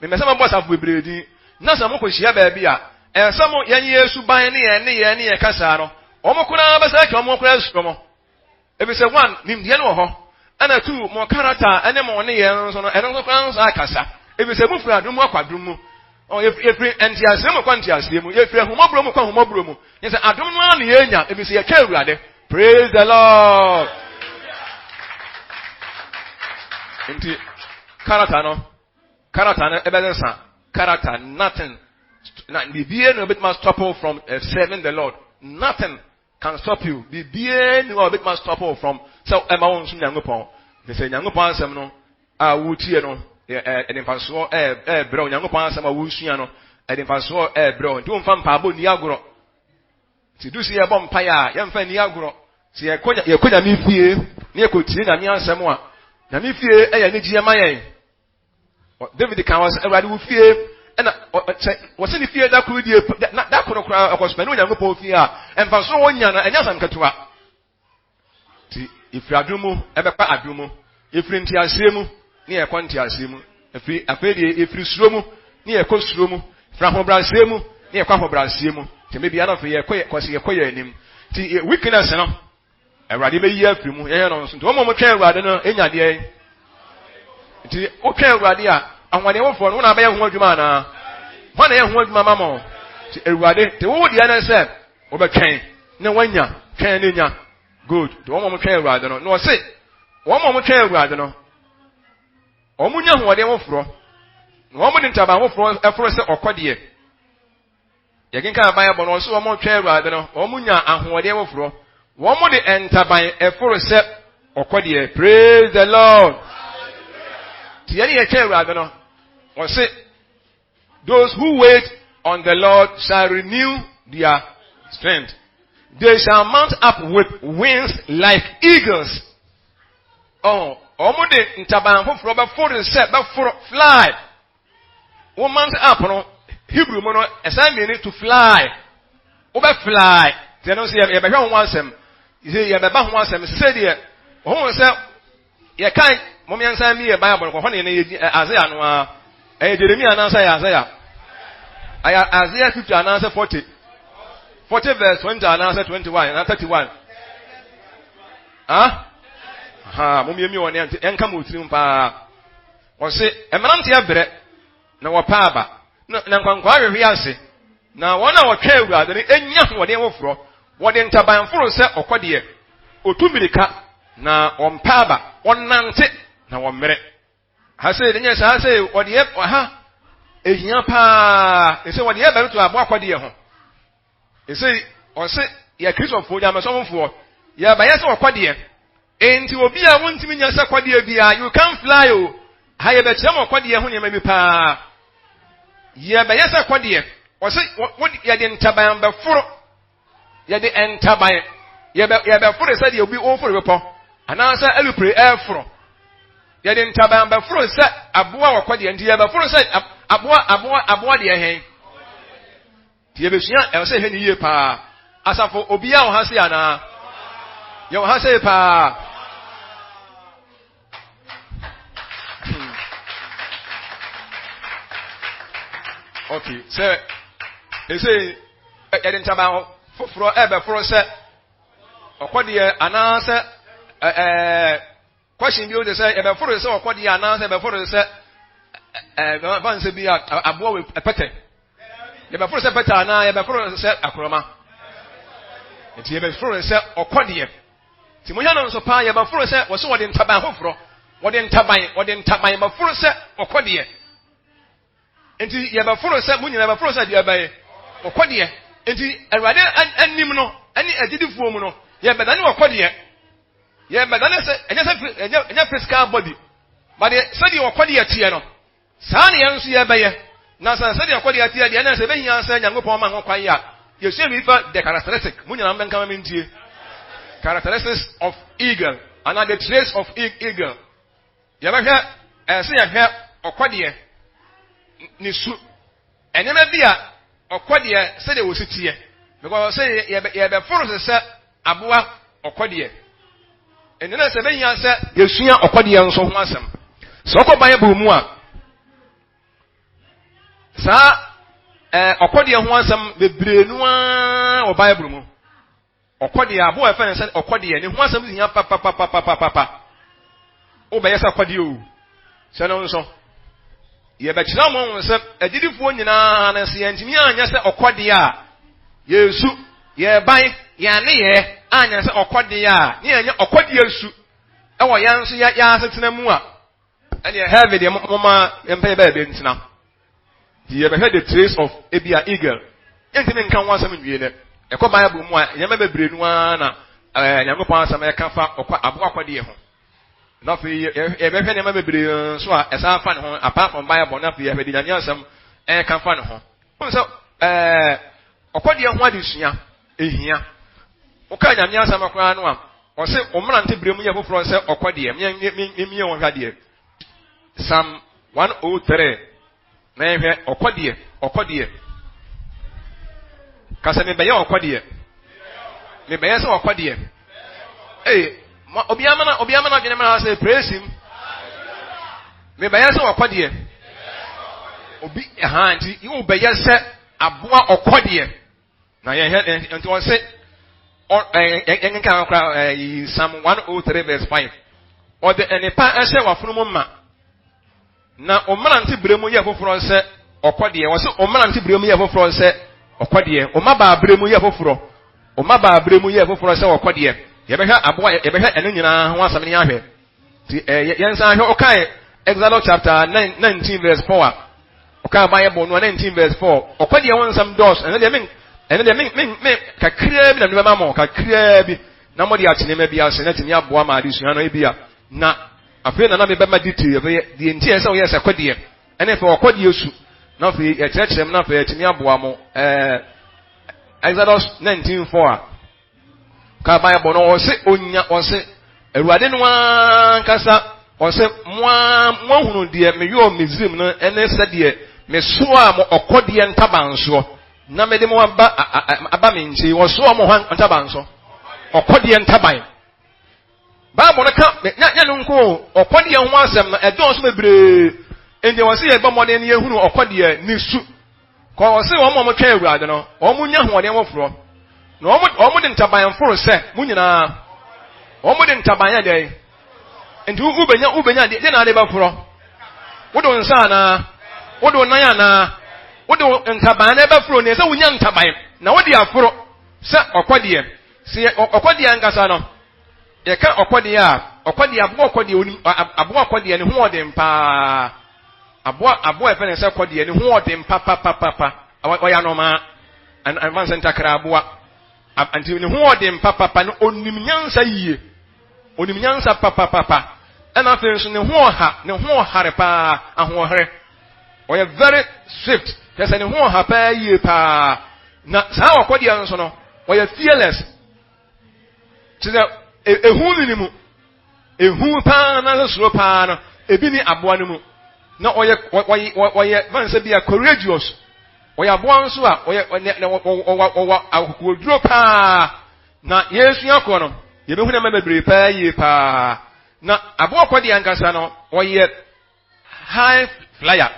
mempɛ sɛ mɛbɔ asafo bebree din, na sɛ mokɔhyia baabi a, ɛnsɛ mo yɛn yɛn suban ne yɛn ne yɛn ne yɛn kasa no, wɔn koraa bɛsɛ atwa wɔn koraa asuro mo. Efisɛ one, nimdeɛ no wɔ hɔ, ɛna two, mo karata ne mo ne yɛn nso no, ɛno nso koraa nso akasa. Efisɛ mofiri adom mu akɔ adom mu. Yɛfiri nteaseɛ mu kɔ nteaseɛ mu. Yɛfiri ahummɔborɔ mu kɔ ahummɔborɔ mu. Yɛ sɛ adom no ara na yɛnya, efisɛ yɛtwa Awurade. Praise the Lord. Nti, karata no, karata no ɛbɛsesa. Karata, nothing. Na biribiara na obetuma stop you from eh, serving the Lord. Nothing can stop you. Biribiara ni hɔ a obetuma stop you from sɛ ɛma wɔn nsom Nyankopɔn. Sɛ Nyankopɔn asɛm no a woretie no, ɛde mfasoɔ ɛrebrɛ wo. Onyankopɔn asɛm a woresua no, ɛde mfasoɔ ɛrebrɛ wo. Nti womfa mpaebɔ nni agorɔ. Nti du sɛ yɛbɔ mpaeɛ a, yɛmfa nni agorɔ. Sɛ yɛkɔ yɛkɔ Nyame fie na yɛkɔtie Nyame asɛm a, Nyame fie ɛyɛ anigyeɛ ma yɛn. David kan wɔ sɛ, Awurade wo fie ɛna sɛ wɔsɛ ne fie da koro die da koro koraa ɔkɔsopɛ ne Onyankopɔn fie a, mfasoɔ wɔnya no ɛnyɛ asɛm ketewa. Nti yɛfiri adom mu ɛbɛkɔ adom mu, yɛfiri nteaseɛ mu ne yɛkɔ nteaseɛ mu, ɛfiri afei deɛ yɛfiri suro mu ne yɛkɔ suro mu, firi ahobrɛaseɛ mu ne yɛkɔ ahobrɛaseɛ mu. Nti mebia no afei yɛkɔ yɛkɔ yɛkɔ yɛn anim. Nti weakness no Awurade bɛyi afiri mu yɛyɛ no nso. Nti wɔn a wɔtwɛn Awurade no nya deɛ. Nti wotwɛn Awurade a ahoɔden foforɔ no wɔn na abɛyɛ ho adwuma anaa? Wɔn na yɛ ho adwuma ma mo. Nti Awurade nti wo deɛ no sɛ Wɔbɛtwɛn na wɔanya, twɛn na nya. Good. Nti wɔn a wɔtwɛn Awurade no, na ɔse, wɔn a wɔtwɛn Awurade no, wɔn nya ahoɔden foforɔ, na wɔn de ntaban foforɔ ɛforo sɛ ɔkɔdeɛ. Yɛkenkan Bible no, ɔse wɔn twɛn Awurade no, wɔn nya ahoɔden foforɔ, wɔn de ntaban ɛforo sɛ ɔkɔdeɛ. Praise the Lord. Nti yɛne yɛtwɛn Awurade no, ɔse, Those who wait on the Lord shall renew their strength. They shall mount up with wings like eagles. Oh, wɔn de ntaban foforɔ bɛforo sɛ bɛforo fly. Wɔn mount up no Hebrew mu no ɛsan mmienu to fly. Wobɛ fly. Tiɛ no nso yɛbɛhwɛ ho asɛm. Yɛbɛba ho asɛm. Sɛ deɛ wɔn sɛ Yɛkan, mom yɛnsan mmie Bible no kɔ hɔ ne yɛn yɛ Isaiah no ara. Ɛyɛ Jeremia anaasɛ ɛyɛ Isaiah? Ɛyɛ Isaiah 50 anaasɛ 40? 40 verse 20 anaasɛ 21 anaa 31? Ah? Ha, mom yɛmie wɔn yɛn yɛnka mo tirim paa. Wɔse, mmeranteɛ brɛ na wɔpɛ aba, na nkwankwaa hwehwe ase, na wɔn a wɔtwɛn Awurade no nya ahoɔden foforɔ, wɔde ntaban foro sɛ ɔkɔdeɛ, otu mmirika na wɔmpɛ aba, wɔnante na wɔmmrɛ. Ha sei de nyɛ saa sei wɔde yɛ ha ehia paa ɛsɛ wɔde yɛ bɛtoto aboa kɔdeɛ ho. Ɛsɛ ɔse yɛ Kristofoɔ nyamesɔmfoɔ yɛbɛyɛ sɛ ɔkɔdeɛ. Enti obi a wontumi nyɛ sɛ kɔdeɛ biara you can fly o. Ha yɛbɛkyerɛ mo kɔdeɛ ho nneɛma bi paa. Yɛbɛyɛ sɛ kɔdeɛ. Ɔse yɛde ntaban bɛforo Yɛde ntaban, yɛbɛ, yɛbɛforo sɛdeɛ obi woforo bepɔ, anaasɛ alupre ɛreforo. Yɛde ntaban bɛforo sɛ aboa wɔkɔ deɛ, nti yɛbɛforo sɛ aboa, aboa, aboa deɛ hɛn. Nti yɛbɛsua, ɛwɔ sɛ yɛhwɛ ne yie paa. Asafo, obiara wɔ ha sei anaa? Yɛwɔ ha sei paa. Okay, sɛ ɛsɛ yɛde ntaban foforɔ ɛbɛforo sɛ ɔkɔdeɛ anaasɛ ɛɛ Question bi o de sɛ yɛbɛforo sɛ ɔkɔdeɛ anaasɛ yɛbɛforo sɛ ɛɛ fa nsɛ bi a aboa wɔ pɛtɛ. Yɛbɛforo sɛ pɛtɛ anaa yɛbɛforo sɛ akorɔma. Nti yɛbɛforo sɛ ɔkɔdeɛ. Nti mo no nso paa yɛbɛforo sɛ wɔsɛ wɔde ntaban foforɔ. Wɔde ntaban wɔde ntaban bɛforo sɛ ɔkɔdeɛ. Nti yɛbɛforo sɛ mo nyinaa yɛbɛforo sɛ deɛ ɛbɛyɛ ɔkɔdeɛ. Nti Awurade anim no ɛne agyidifoɔ mu no yɛbɛdane ɔkɔdeɛ. Yɛbɛdane sɛ ɛnyɛ sɛ ɛnyɛ ɛnyɛ physical body but deɛ sɛdeɛ ɔkɔdeɛ teɛ no saa na yɛn nso yɛbɛyɛ. Na sɛ sɛdeɛ ɔkɔdeɛ teɛ deɛ ɛna sɛ ɛbɛhia sɛ Nyankopɔn ma ho kwan a yɛsua biribi fa the characteristic mo nyinaa mbɛnka ma mentie characteristics of eagle anaa the traits of eagle. Yɛbɛhwɛ, ɛsɛ sɛ yɛhwɛ ɔkɔdeɛ ne su, nneɛma bi a ɔkɔdeɛ sɛdeɛ wɔsi teɛ, because sɛ yɛbɛforo sɛ sɛ aboa ɔkɔdeɛ. Ɛnna na sɛ ɛbɛhia sɛ yɛsua ɔkɔdeɛ nso ho asɛm. Sɛ ɔkɔ Bible mu a, saa ɛɛ ɔkɔdeɛ ho asɛm bebree no ara wɔ Bible mu. Ɔkɔdeɛ, aboa a yɛfrɛ no sɛ ɔkɔdeɛ, ne ho asɛm hia papapapapapa. Wobɛyɛ sɛ ɔkɔdeɛ o. Sɛ no nso, yɛbɛkyerɛ mo ho sɛ agyidifoɔ nyinaa no sɛ yɛntumi anyɛ sɛ ɔkɔdeɛ a, yɛsu, yɛban, yɛn nneyɛɛ anyɛ sɛ ɔkɔdeɛ a, ne yɛnyɛ ɔkɔdeɛ su ɛwɔ yɛn nso yɛ asetena mu a, ɛneɛ heaven deɛ moma yɛmpɛ yɛ baabi ntena. Nti yɛbɛhwɛ the trace of ebi a eagle. Yɛntumi nka ho asɛm nwie nɛ. Ɛkɔ Bible mu a, nneɛma bebree no ara na ɛɛ Nyankopɔn asɛm ɛka fa ɔkɔ aboa kɔdeɛ ho. Na afei yɛbɛhwɛ nneɛma bebree nso a ɛsan fa ne ho apart from Bible na afei yɛhwɛ de Nyame asɛm ɛka fa ne ho. Wɔn sɛ ɛɛ ɔkɔdeɛ ho adesua ehia. Woka Nyame asɛm koraa no a, ɔse ɔmmerante bere mu yɛ foforɔ sɛ ɔkɔdeɛ. Mmie wɔn hwɛ adeɛ. Psalm 103 na yɛhwɛ ɔkɔdeɛ ɔkɔdeɛ ka sɛ mebɛyɛ ɔkɔdeɛ mebɛyɛ sɛ ɔkɔdeɛ ee obiara mana obiara mana adwene mana sɛ praise him mebɛyɛ sɛ ɔkɔdeɛ obi ɛha nti yi wobɛyɛ sɛ aboa ɔkɔdeɛ Na yɛhwɛ nti wɔn se yɛnkenkan koraa ɛyi Psalm 103 verse 5. Ɔde nnepa ɛhyɛ w'afono mu ma. Na ɔmmerante bere mu yɛ foforɔ sɛ ɔkɔdeɛ. Wɔse ɔmmerante bere mu yɛ foforɔ sɛ ɔkɔdeɛ. Ɔmmabaa bere mu yɛ foforɔ. Ɔmmabaa bere mu yɛ foforɔ sɛ ɔkɔdeɛ. Yɛbɛhwɛ aboa yɛbɛhwɛ ɛno nyinaa ho asɛm ne ahwɛ. Nti eh, yɛnsan hwɛ ɔkae Exodus chapter 19 verse 4 a ɔkae Bible no 19 verse 4 ɔkɔ deɛ ho nsɛm dɔɔso ɛno deɛ men ɛno deɛ men men men kakraa bi na mede bɛma mo kakraa bi na mode ate nneɛma bi ase na tumi aboa ma adesua no ebi a na afei na na mebɛma detail ɛbɛyɛ deɛ nti ɛsɛ woyɛ sɛ kɔdeɛ ɛne afei ɔkɔdeɛ su na afei yɛkyerɛkyerɛ mu na afei atumi aboa mo ɛɛ Exodus 19 4 a Ka Bible no ɔse onya ɔse Awurade no ankasa ɔse mo a moahunu deɛ meyɔɔ Misrim no ne sɛdeɛ mesoaa mo ɔkɔdeɛ ntaban soɔ na mede mo aba aba me nkyɛn. Wɔsoa mo hwan ntaban so? Ɔkɔdeɛ ntaban. Bible no ka nyɛ no nko ɔkɔdeɛ ho asɛm no ɛdɔɔso bebree. Nti wɔse yɛbɔ mmɔden no yɛhunu ɔkɔdeɛ ne su. Kɔ ɔse wɔn a wɔtwɛn Awurade no, wɔn nya ahoɔden foforɔ. Na wɔn wɔn de ntaban foro sɛ mo nyinaa. Wɔn de ntaban yɛ dɛn? Nti wobɛnya wobɛnya deɛ na ade bɛforɔ. Wode wo nsa anaa? Wode wo nan anaa? Wode wo ntaban na ɛbɛforo ne sɛ wonya ntaban na wode aforo sɛ ɔkɔdeɛ. Sɛ ɔkɔdeɛ ankasa no, yɛka ɔkɔdeɛ a, ɔkɔdeɛ aboa ɔkɔdeɛ onim aboa ɔkɔdeɛ ne ho ɔden paa. Aboa aboa a yɛfrɛ no sɛ kɔdeɛ ne ho ɔden papapapapa. Ɔyɛ anomaa. Ɛmfa sɛ ntakra aboa. Nti ne ho ɔden papapa no onim nyansa yie. Onim nyansa papapapa. Ɛna afei nso ne ho ɔha ne ho ɔhare paa ahoɔhare. Ɔyɛ very swift. Kyerɛ sɛ ne ho ɔha paa yie paa. Na saa ɔkɔdeɛ nso no ɔyɛ fearless. Kyerɛ sɛ ehu ne ne mu. Ehu paa anaasɛ suro paa no, ebi ni aboa no mu. Na ɔyɛ ɔyɛ ɔyɛ fan sɛ bi a courageous. Ɔyɛ aboa nso a ɔyɛ ɔnɛ na ɔwɔ ɔwɔ akokoduro paa. Na yɛresua korɔ no, yɛbɛhu nneɛma bebree paa yie paa. Na aboa kɔdeɛ ankasa no, ɔyɛ high flyer.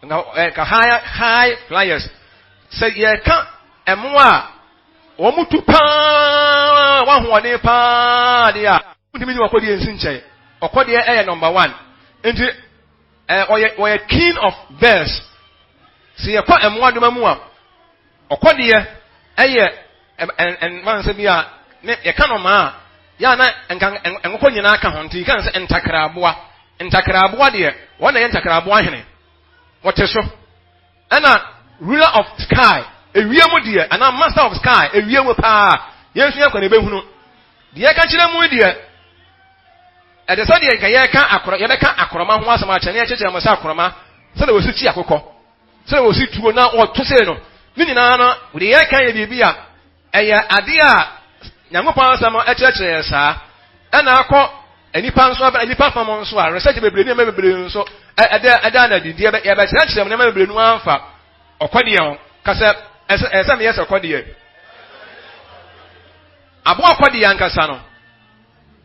Nka high high flyers. Sɛ yɛka mmoa a wɔn tu paa, wɔn ahoɔden paa deɛ a, wontumi ne ɔkɔdeɛ nsi nkyɛn. Ɔkɔdeɛ ɛyɛ number one. Nti ɛɛ ɔyɛ ɔyɛ king of birds. Sɛ yɛkɔ mmoadoma mu a, ɔkɔdeɛ ɛyɛ ɛn bi a ne yɛka no maa a yɛ a na nka nkokɔ nyinaa ka ho nti yɛka no sɛ ntakraboa. Ntakraboa deɛ wɔn na ɛyɛ ntakraboa hene. Wɔte so. Ɛna ruler of sky, ewiem deɛ anaa master of sky, ewiem paa. Yɛn nso yɛn kɔ na ebɛhunu. Deɛ yɛka kyerɛ mu deɛ ɛde sɛ deɛ nka yɛka akorɔ yɛbɛka akorɔma ho asɛm akyɛ ne yɛkyekyere mo sɛ akorɔma sɛdeɛ wɔsi kyi akokɔ sɛdeɛ wɔsi tuo na wɔto sei no ne nyinaa no deɛ yɛka yɛ biribi a ɛyɛ adeɛ a Nyankopɔn asɛm kyerɛkyerɛ yɛn saa. Ɛna akɔ nnipa nso abɛ nnipa fam nso a research bebree nneɛma bebree nso ɛda ɛda na adi deɛ yɛbɛkyerɛkyerɛ mu nneɛma bebree no anfa ɔkɔdeɛ ho kasɛ ɛsɛ ɛsɛ meyɛ sɛ kɔdeɛ aboa kɔdeɛ ankasa no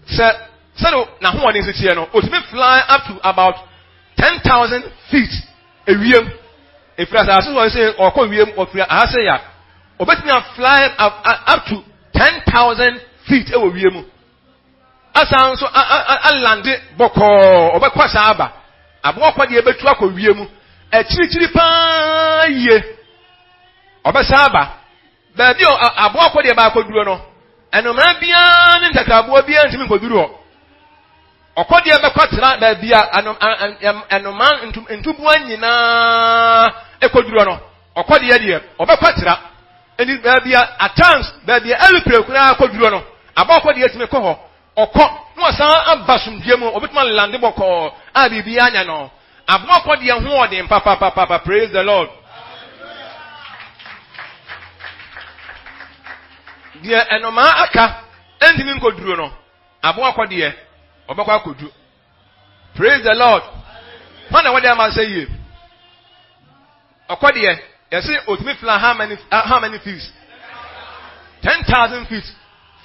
sɛ sɛde n'ahoɔden si teɛ no otumi fly up to about 10,000 feet ewiem. Efiri asase so sɛ ɔkɔ wiem ɔfiri aha sɛ ya obetumi a fly up, up to 10,000 feet ɛwɔ wiem. Asan nso alande bɔkɔɔ ɔbɛkɔ saa aba. Aboa kɔdeɛ bɛtu akɔ wiem akyirikyiri paa yie ɔbɛsa aba. Baabi a aboa kɔdeɛ baakɔduro no, nnomaa biara ne ntakraboa biara ntumi nkɔduru hɔ. Ɔkɔdeɛ bɛkɔ tena baabi a nnomaa ntuboa nyinaa kɔduro no, ɔkɔdeɛ deɛ ɔbɛkɔ tena. Ɛni baabi a at times baabi a aeroplane koraa kɔduro no, aboa kɔdeɛ tumi kɔ hɔ. Ɔkɔ na wasan aba asomdwoeɛ mu, ɔbɛtumi alande bɔkɔɔ a biribiara nyɛ no. Aboa kɔdeɛ ho ɔden papapapa, praise the Lord. Deɛ ɛnomaa aka ɛntumi nkɔduro no, aboa kɔdeɛ ɔbɛkɔ akɔdu. Praise the Lord. Hwan na wɔde ama sɛ yie? Ɔkɔ deɛ, yɛse otumi fly how many feet? 10,000 feet.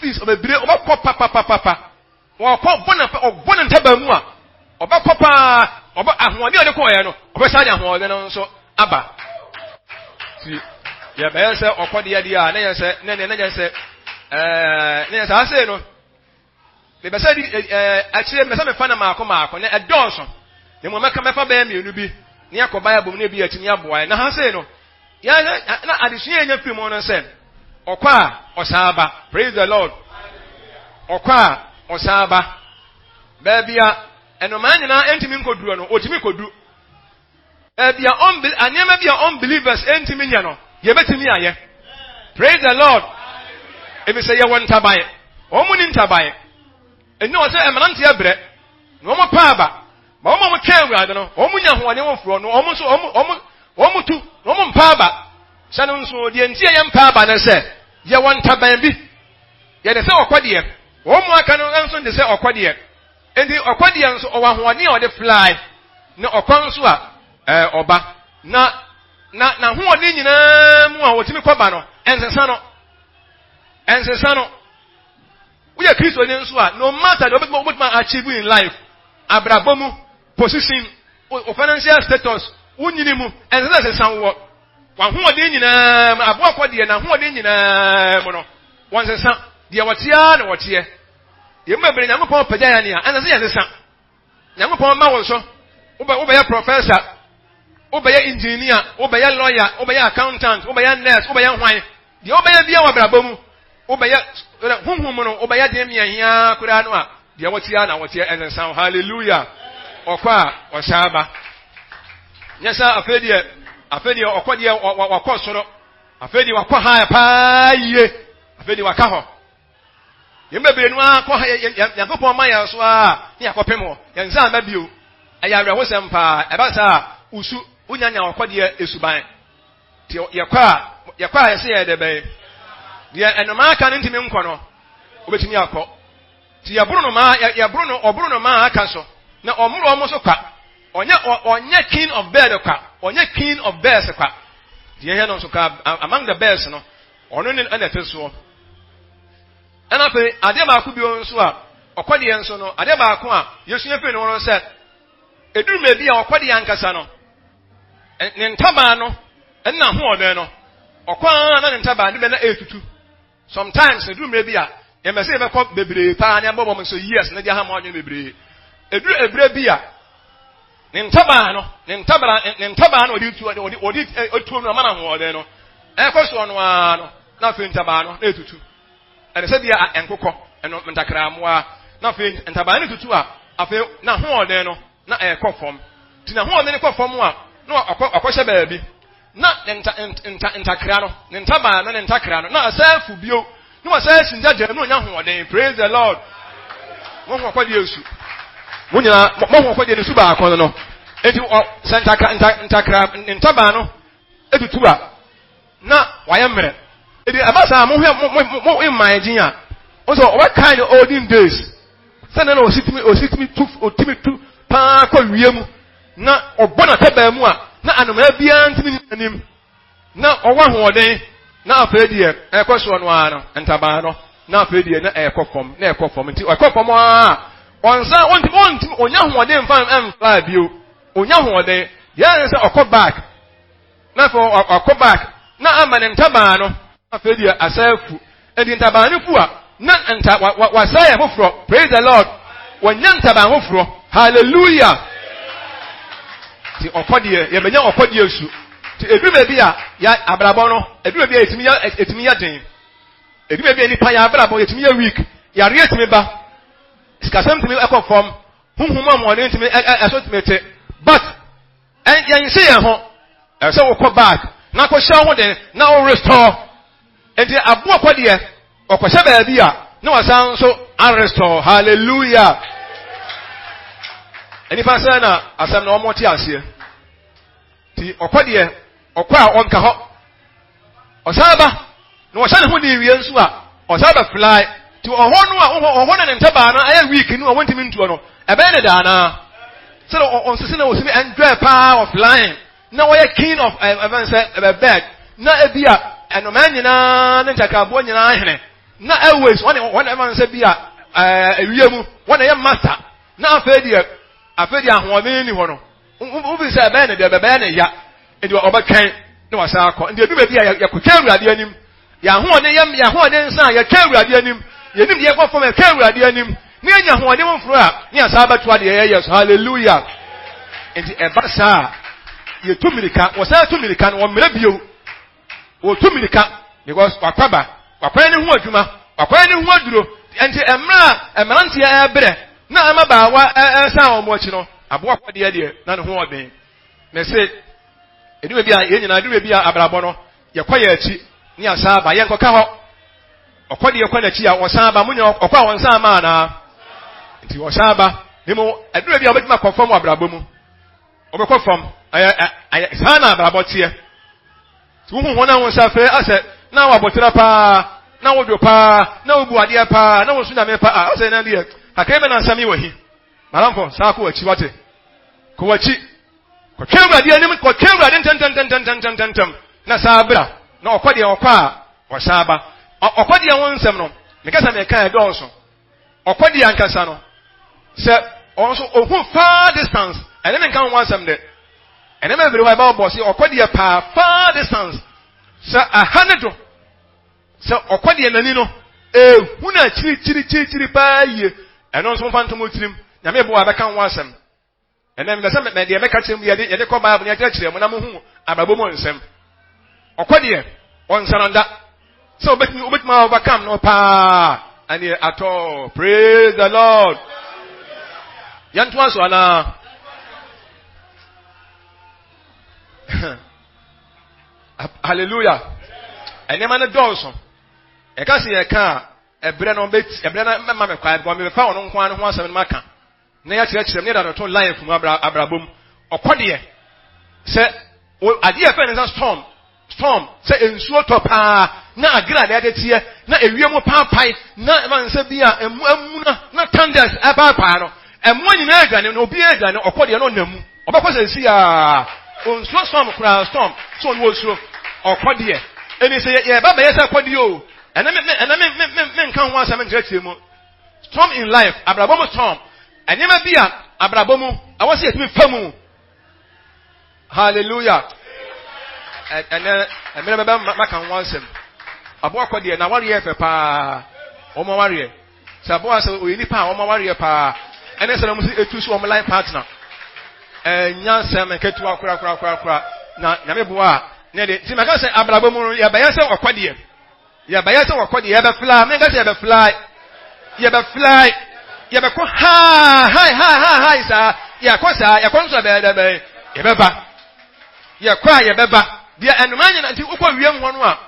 Feet, ɔbɛbire, ɔbɛkɔ papapapapa. Ɔkɔ bɔ na ɔbɔ ne ntaba mu a, ɔbɛkɔ paa, ɔbɛ ahoɔden a ɔde kɔɔyɛ no, ɔbɛsan de ahoɔden no nso aba. Ti yɛbɛyɛ sɛ ɔkɔ deɛ deɛ a, ne yɛ sɛ ne ne ne yɛ sɛ ɛɛ ne yɛ sɛ ase no. Mepɛ sɛ di ɛɛ akyire mepɛ sɛ mefa no maako maako na ɛdɔɔso. Na mmom mɛka mɛfa bɛyɛ mmienu bi ne akɔ Bible mu na ebi atumi aboa yɛn. Na ha sei no, yɛn na adesua yɛn nya firi mu no sɛ ɔkɔ a ɔsan ba. Praise the Lord. Ɔkɔ a ɔsan ba. Baabi a nnomaa nyinaa ntumi nkɔduro no, ɔtumi kɔdu. Baabi a unbe nneɛma bi a unbelievers ntumi nyɛ no, yɛbɛtumi ayɛ. Praise the Lord. Efisɛ yɛwɔ ntaban. Wɔn mu ni ntaban. Ɛnyɛ wɔ sɛ mmeranteɛ brɛ na wɔn pa aba. Ma wɔn a wɔtwɛn Awurade no, wɔn nya ahoɔden foforɔ no, wɔn nso wɔn wɔn wɔn tu na wɔn mpa aba. Hyɛ no nso deɛ nti a yɛn mpa aba no sɛ yɛwɔ ntaban bi. Yɛde sɛ ɔkɔdeɛ. Wɔn mu aka no nso de sɛ ɔkɔdeɛ. Enti ɔkɔ deɛ nso ɔwɔ ahoɔden a ɔde fly, na ɔkɔ nso a ɛɛ ɔba. Na na n'ahoɔden nyinaa mu a ɔtumi kɔba no, ɛnsesa no. Ɛnsesa no. Woyɛ Kristoni nso a, no matter deɛ wobɛtumi wobɛtumi achieve in life, abrabɔ mu, position, wo financial status, wo nyini mu, ɛnsɛ sɛ ɛsesa wɔ w'ahoɔden nyinaa mu. Aboa kɔ deɛ n'ahoɔden nyinaa mu no, wɔnsesa. Deɛ wɔteɛ ara na wɔteɛ. Yɛn mu bebree Nyankopɔn pagya yɛn a, ɛnsɛ sɛ yɛsesa. Nyankopɔn ma wo so. Wobɛ wobɛyɛ professor, wobɛyɛ engineer, wobɛyɛ lawyer, wobɛyɛ accountant, wobɛyɛ nurse, wobɛyɛ hwan. Deɛ wobɛyɛ biara wɔ abrabɔ mu, wobɛyɛ honhom mu no, wobɛyɛ deɛ mmiɛnhia koraa no a, deɛ wɔteɛ na wɔteɛ ɛnsesa. Hallelujah. Ɔkɔ a ɔsan aba. Nyɛ sɛ afei deɛ afei deɛ ɔkɔ deɛ wakɔ soro. Afei deɛ wakɔ high paa yie. Afei deɛ waka hɔ. Yɛn bebree no ara kɔ ha yɛ Nyankopɔn ma yɛn so ara ne yɛakɔpem hɔ. Yɛn nsa amma bio. Ɛyɛ awerɛhosɛm paa. Ɛba saa a, wosu, wonya nya ɔkɔdeɛ esuban. Nti yɛkɔ a, yɛkɔ a yɛsɛ yɛyɛ dɛ bɛn? Deɛ ɛnomaa aka no ntumi nkɔ no, wobɛtumi akɔ. Nti yɛboro no maa, yɛboro no, ɔboro no maa aka so, na ɔmmoro wɔn so kwa. Ɔnyɛ, ɔnyɛ king of bird kwa, ɔnyɛ king of birds kwa. Deɛ yɛhwɛ no nso ka among the birds no, ɔno ne ɛna ɛte soɔ. Ɛna afei adeɛ baako bio nso a ɔkɔdeɛ nso no, adeɛ baako a yɛsua firi ne ho no sɛ, ɛduru baabi a ɔkɔdeɛ ankasa no, ne ntaban no ɛne n'ahoɔden no, ɔkɔ ara na ne ntaban no bɛ na ɛretutu. Sometimes ɛduru mmerɛ bi a, yɛmɛ sɛ yɛbɛkɔ bebree paa na yɛbɔ bɔm nso years na de aha mo adwene bebree. Ɛduru ɛberɛ bi a, ne ntaban no, ne ntaban, ne ntaban no ɔde tu, ɔde ɔde ɔtuo no ama no ahoɔden no, ɛkɔ soɔ no ara no, na afei ntaban no na ɛtutu. Ɛne sɛ bia nkokɔ, ɛno ntakrammoa, na afei ntaban no tutu a, afei n'ahoɔden no na ɛrekɔ fam. Nti n'ahoɔden no kɔ fam a, na ɔkɔ ɔkɔhyɛ baabi. Na ne nta nta ntakra no, ne ntaban no ne ntakra no, na asan afu bio. Na wasan asi ngyagya mu na onya ahoɔden. Praise the Lord. Mo ho ɔkɔdeɛ nsu. Mo nyinaa, mo ho ɔkɔdeɛ no su baako no no. Nti ɔ sɛ ntakra nta ntakra ntaban no etutu a, na wayɛ mmerɛ. Edi ɛba saa mo hwɛ mo mo mo imagine a, nso ɔbɛkae ne olden days. Sɛnea na osi tumi osi tumi tu otumi tu paa kɔ wie mu na ɔbɔ n'atabaa mu a na anomaa biara ntumi nni n'anim na ɔwɔ ahoɔden na afei deɛ ɛkɔ soɔ no ara no ntaban no na afei deɛ na ɛkɔ fam na ɛkɔ fam nti ɛkɔ fam ara ɔnsa ɔntumi ɔntumi ɔnya ahoɔden nfa mfla bio ɔnya ahoɔden deɛ ɛyɛ sɛ ɔkɔ back Na afei ɔkɔ back na ama ne ntaban no. Afei deɛ asa afu. Enti ntaban no fu a, na nta wa wa wasa yɛ foforɔ. Praise the Lord. Wɔnya ntaban foforɔ. Hallelujah. Ti ɔkɔ deɛ yɛbɛnya ɔkɔ deɛ su. Ti edu baabi a ya abrabɔ no edu baabi a etumi yɛ etumi yɛ den. Edu baabi a nipa yɛ abrabɔ yɛtumi yɛ weak. Yareɛ tumi ba. Sikasɛm tumi ɛkɔ fam. Huhum ahoɔden tumi ɛso tumi te. But Yɛnhyɛ yɛn ho. Ɛsɛ sɛ wokɔ back na kɔhyɛ wo ho den na wo restore. Nti aboa kɔ deɛ ɔkɔhyɛ baabi a na wasan nso arestore. Hallelujah. Nnipa sɛ na asɛm na wɔn te aseɛ. Nti ɔkɔ deɛ ɔkɔ a ɔnka hɔ. Ɔsan ba na ɔhyɛ ne ho den wie nso a ɔsan bɛ fly. Nti ɔhɔ no a ɔhɔ no ne ntabaa no ayɛ weak no a wɔntumi ntuo no ɛbɛyɛ ne daa naa. Sɛ ɔnsese na ɔsimi enjoy paa wɔ flying na ɔyɛ king of ɛfɛn sɛ ɛbɛ bird na ebi a ɛnomaa nyinaa ne ntakraboɔ nyinaa hene na airways wɔn wɔn ɛfɛn sɛ bi a ɛɛ ewia mu wɔn ɛyɛ master na afei deɛ afei deɛ ahoɔden ni hɔ no. Wofi sɛ ɛbɛyɛ ne deɛ ɛbɛyɛ ne ya, nti ɔbɛtwɛn na wasan akɔ. Nti ebi baabi a yɛkɔtwɛn Awurade anim. Yɛn ahoɔden yɛ yɛn ahoɔden nsa a yɛtwɛn Awurade anim. Yɛnim deɛ yɛkɔ fam yɛtwɛn Awurade anim. Na yɛnya ahoɔden foforɔ a ne yɛsan bɛtoa deɛ yɛyɛ so. Hallelujah. Nti ɛba saa a yɛtu mmirika. Wɔsan tu mmirika no wɔmmerɛ bio. Wɔtu mmirika because wakwaba, wakɔyɛ ne ho adwuma, wakɔyɛ ne ho aduro. Nti mmerɛ a mmeranteɛ ɛrebrɛ na mmabaawa ɛresan wɔn akyi no, aboa kɔdeɛ deɛ na ne ho ɔden. Mese, ɛdu baabi a yɛn nyinaa, ɛdu baabi a abrabɔ no, yɛkɔ yɛn akyi ne yɛasan aba, yɛnkɔka hɔ. Ɔkɔdeɛ kɔ n'akyi a ɔsan ba, mo nyinaa ɔkɔ a ɔnsan ma anaa? Nti ɔsan ba. Ne mu, ɛdu baabi a wobɛtumi akɔ fam wɔ abrabɔ mu. Wobɛkɔ fam. Ɛyɛ, ɛyɛ, saa na abrabɔ teɛ. Sɛ wohu wɔn a wɔn nsa afei asɛ na wɔabɔtena paa, na wodwo paa, na wobu adeɛ paa, na wɔsu nyame paa, asɛ na deɛ, kakra bɛ na nsɛm yi wɔ hi. Madamfo, saa kɔ w'akyi wate. Kɔ w'akyi. Kɔtwe Awurade anim, kɔtwe Awurade ntɛntɛntɛntɛntɛntɛntɛm, na saa bra. Na ɔkɔ deɛ ɔkɔ a, ɔsan ba. Ɔkɔ deɛ ho nsɛm no, meka sɛ meka ɛdɔɔso. Ɔkɔ deɛ ankasa no, sɛ ɔno nso ohu far distance, ɛne me nka ho asɛm dɛ. Ɛne me bebree hɔ a ɛbɛwɔ bɔ se ɔkɔ deɛ paa far distance. Sɛ aha ne do, sɛ ɔkɔ deɛ n'ani no, ehu no akyirikyirikyirikyiri paa yie. Ɛno nso mfa nto mo tirim. Nyame boa bɛka ho asɛm. Ɛnɛ mepɛ sɛ mɛ deɛ mɛka kyerɛ mu yɛde yɛde kɔ Bible no yɛkyerɛkyerɛ mu na mohu abrabɔ mu nsɛm. Ɔkɔ deɛ ɔnsananda sɛ obetumi obetumi a overcome no paa ɛneɛ atɔ. Praise the Lord. Yɛntoa so anaa? Hallelujah. Nneɛma no dɔɔso. Ɛka sɛ yɛka a ɛbrɛ no ɛbrɛ no mɛma me kwae because mebɛfa ɔno nko ara no ho asɛm no maka. Na yɛakyerɛkyerɛ mu na yɛde anoto life mu abrabɔ mu. Ɔkɔ deɛ sɛ adeɛ a ɛfɛ ne sɛ storm storm sɛ nsuo tɔ paa na agrada ɛde teɛ na ewiem paapae na ɛma nsɛ bi a emu amuna na thunders ɛpaapaa no ɛmoa nyinaa adwane na obiara adwane ɔkɔ deɛ na ɔnam mu ɔbɛkɔ sɛ nsi a onsuo storm koraa storm so ɔno osuro. Ɔkɔdeɛ. Ɛni sɛ yɛba bɛyɛ sɛ kɔdeɛ o. Ɛnɛ me ɛnɛ me me me me nka ho asɛm nkyerɛkyerɛ mu. Storm in life, abrabɔ mu storm. Nneɛma bi a abrabɔ mu ɛwɔ sɛ yɛtumi fa mu. Hallelujah. Ɛnɛ mmerɛ bɛbɛ maka ho asɛm. Aboa kɔdeɛ na awareɛ fɛ paa. Wɔn awareɛ. Sɛ aboa sɛ ɔyɛ nipa a wɔn awareɛ paa. Ɛnɛ sɛ wɔn si etu so wɔn life partner. Ɛnya nsɛm nketewa korakorakorakora na nyame boa a ne de. Nti maka sɛ abrabɔ mu no yɛbɛyɛ sɛ ɔkɔdeɛ. Yɛbɛyɛ sɛ wɔkɔ deɛ yɛbɛfly menka sɛ yɛbɛfly yɛbɛfly yɛbɛkɔ haa hai hai hai hai saa yɛkɔ saa yɛkɔ nso ɛbɛyɛ dɛ bɛyɛ yɛbɛba yɛkɔ a yɛbɛba deɛ ɛnoma nyina nti wokɔ wiem hɔ no a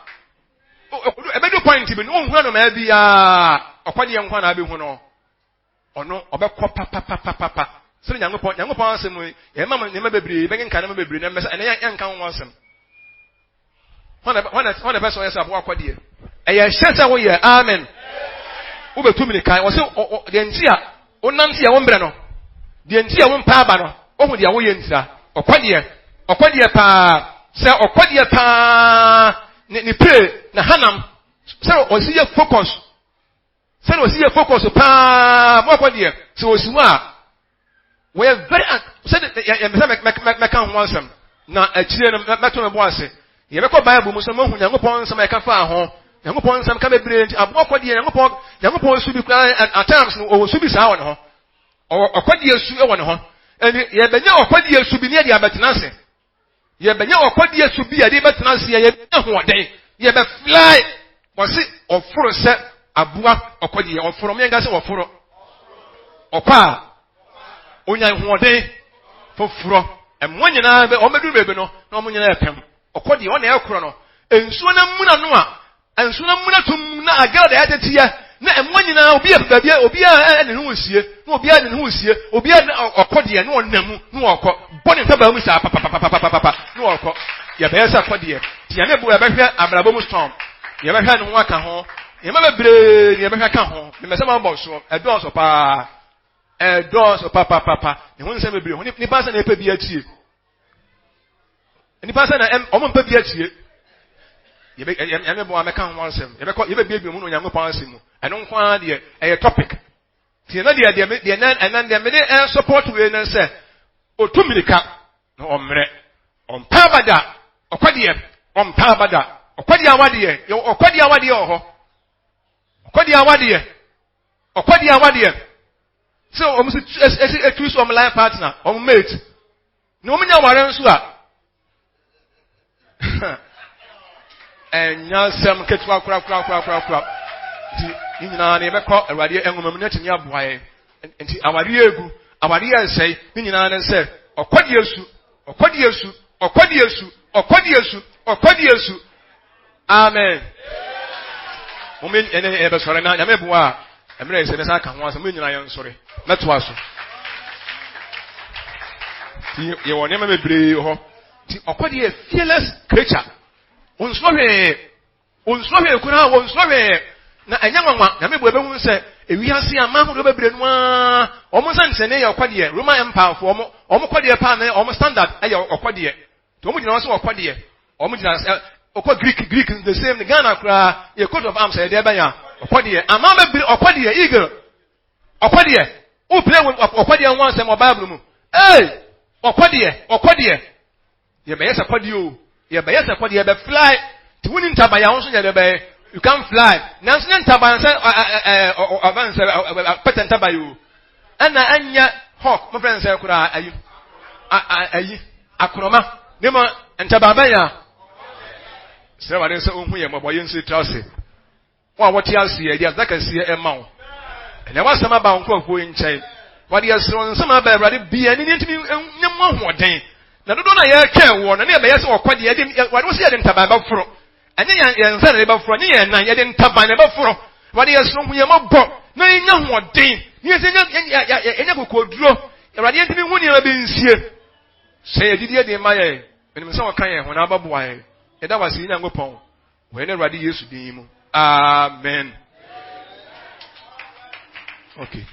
ɛbɛdu point bi no wonhu anomaa biara ɔkɔ deɛ nkwa na abɛhu no Ɔno, ɔbɛkɔ papapapapa. Sɛdeɛ Nyankopɔn, Nyankopɔn asɛm yi, yɛma mo nneɛma bebree, yɛbɛkenka nneɛma bebree, na mmɛsɛ, ɛnɛ yɛnka ho asɛm. Hwan na hwan na ɛpɛ sɛ ɔyɛ sɛ aboa akɔdeɛ? Ɛyɛ hyɛ sɛ woyɛ, amen. Wobɛtu mirika, wɔ sɛ deɛ nti a wonante a wombrɛ no, deɛ nti a wompa aba no, wohu deɛ woyɛ ntira. Ɔkɔdeɛ, ɔkɔdeɛ paa, sɛ ɔkɔdeɛ paa, ne ne pire, na hanam, sɛ ɔsi yɛ focus, Sɛdeɛ wɔsi yɛ focus paa mo akɔ deɛ sɛ wɔsi mu a wɔyɛ very sɛde yɛ mɛ mɛka ho asɛm na akyire no mɛto me bo ase yɛbɛkɔ bible mu sɛ moahu nyankopɔn nsɛm a ɛka faa ho nyankopɔn nsɛm ka bebree nti aboa kɔ deɛ nyankopɔn nyankopɔn su bi koraa at times no ɔwɔ su bi saa wɔ ne ho ɔwɔ ɔkɔdeɛ su wɔ ne ho ɛni yɛbɛnya ɔkɔdeɛ su bi ne yɛde abɛtena ase Yɛbɛnya ɔkɔdeɛ su bi a yɛde bɛtena ase a yɛbɛnya ahoɔden. Yɛbɛfly. Wɔse ɔforo sɛ aboa ɔkɔdeɛ. Ɔforo, meɛnka sɛ ɔforo. Ɔkɔ a, onya ahoɔden foforɔ. Mmoa nyinaa bɛ, wɔn bɛduru baabi no, na wɔn nyinaa ɛpɛm. Ɔkɔdeɛ, ɔna ɛkorɔ no. Nsuo no amuna no a, Nso na muna tum na agɛrɛ da yɛteteɛ na mmoa nyinaa obi a baabi obi a ɛne ne ho nsie na obi a ne ho nsie obi a ɔkɔ deɛ na ɔnam mu na ɔkɔ bɔ ne ntabaa mu saa papapapapapa na ɔkɔ yɛbɛyɛ sɛ kɔ deɛ nti nyame bo yɛbɛhwɛ abrabɔ mu storm yɛbɛhwɛ ne ho aka ho nneɛma bebree ne yɛbɛhwɛ ka ho mmɛsɛ ma bɔ soɔ ɛdɔɔso paa ɛdɔɔso papapapa ne ho nsɛm bebree ho nipa sɛ na ɛpɛ bi atie Nnipa sɛ na wɔn mpɛ bi atie. Yɛbɛ yɛne bɔ a mɛka ho asɛm. Yɛbɛkɔ yɛbɛbiebie mu na Onyankopɔn asɛm mu. Ɛno nko ara deɛ ɛyɛ topic. Ti ɛna deɛ deɛ deɛ ɛna ɛna deɛ mede ɛ support wei no sɛ otu mirika na ɔmmerɛ. Ɔmpa abada ɔkɔ deɛ ɔmpa abada ɔkɔ deɛ awadeɛ yɛ ɔkɔ deɛ awadeɛ wɔ hɔ ɔkɔ deɛ awadeɛ ɔkɔ deɛ awadeɛ sɛ wɔn nso esi etu so wɔn life partner wɔn mate. Na wɔn nya ware nso a, ɛnya asɛm ketewa korakorakorakorakora. Nti ne nyinaa no yɛbɛkɔ Awurade nwoma mu na atumi aboa yɛn. Nti awareɛ egu, awareɛ nsɛe, ne nyinaa ne sɛ ɔkɔdeɛ su, ɔkɔdeɛ su, ɔkɔdeɛ su, ɔkɔdeɛ su, ɔkɔdeɛ su. Amen. Mo ɛnɛ yɛbɛsɔre na nyame boa a mmerɛ sɛ bɛsan ka ho asɛm mo nyinaa yɛnsɔre mɛtoa so. Nti yɛwɔ nneɛma bebree wɔ hɔ. Nti ɔkɔ deɛ fearless creature. Onsuro hwee. Onsuro hwee koraa, onsuro hwee. Na ɛnyɛ nwanwa, nyame boa bɛhu sɛ ewiase aman ahodoɔ bebree no ara wɔn nsɛnkyerɛnne yɛ ɔkɔ deɛ. Roman Empire foɔ wɔn wɔn kɔ deɛ paa na wɔn standard yɛ ɔkɔ deɛ. Nti wɔn gyina hɔ sɛ wɔkɔ deɛ, wɔn gyina sɛ ɔkɔ Greek Greek the same Ghana koraa yɛ coat of arms ɛyɛ deɛ bɛn a ɔkɔ deɛ aman bɛbiri ɔkɔ deɛ eagle ɔkɔ deɛ wopere ɔkɔ deɛ ho asɛm wɔ Bible mu ee ɔkɔ deɛ ɔkɔ deɛ yɛbɛyɛ sɛ kɔ deɛ o yɛbɛyɛ sɛ kɔ deɛ yɛbɛ fly ti wuni ntaban yɛn ho nso yɛ deɛ bɛyɛ you can fly nanso ne ntaban sɛ ɛ ɛ ɛ ɔbɛn sɛ pɛtɛ ntaban yi o. Ɛna ɛnyɛ hawk mo fɛn sɛ koraa ayi ayi akorɔma ne mo ntaban bɛn ya srɛ wade sɛ ohu yɛ mmɔbɔ yɛn nso tra ase wɔn a wɔte ase yɛ de aseda kɛseɛ ɛma wo ɛnɛ wasɛm aba wo nkurɔfoɔ yi nkyɛn wɔde yɛsrɛ wo nsɛm aba awurade bia ne ntumi nyɛ mu ahoɔden na dodoɔ no a yɛretwɛn wɔ no ne ɛbɛyɛ sɛ wɔkɔ deɛ yɛde wɔde wɔ sɛ yɛde ntaban bɛforo Ɛnyɛ yɛn yɛn nsa na yɛde bɛforɔ, ɛnyɛ yɛn nan, yɛde ntaban na ɛbɛforɔ. Awurade yɛsrɛ hu yɛn mmɔbɔ na yɛnya ahoɔden, na yɛsɛ yɛnya yɛnya kokoduro. Awurade yɛntumi hu nneɛma bi nsie. Sɛ yɛn gyidie den ma yɛn, menim sɛ wɔka yɛn ho na abɛboa yɛn. Yɛda wo ase yɛn Nyankopɔn, wɔ yɛn Awurade Yesu din mu. Amen. Okay.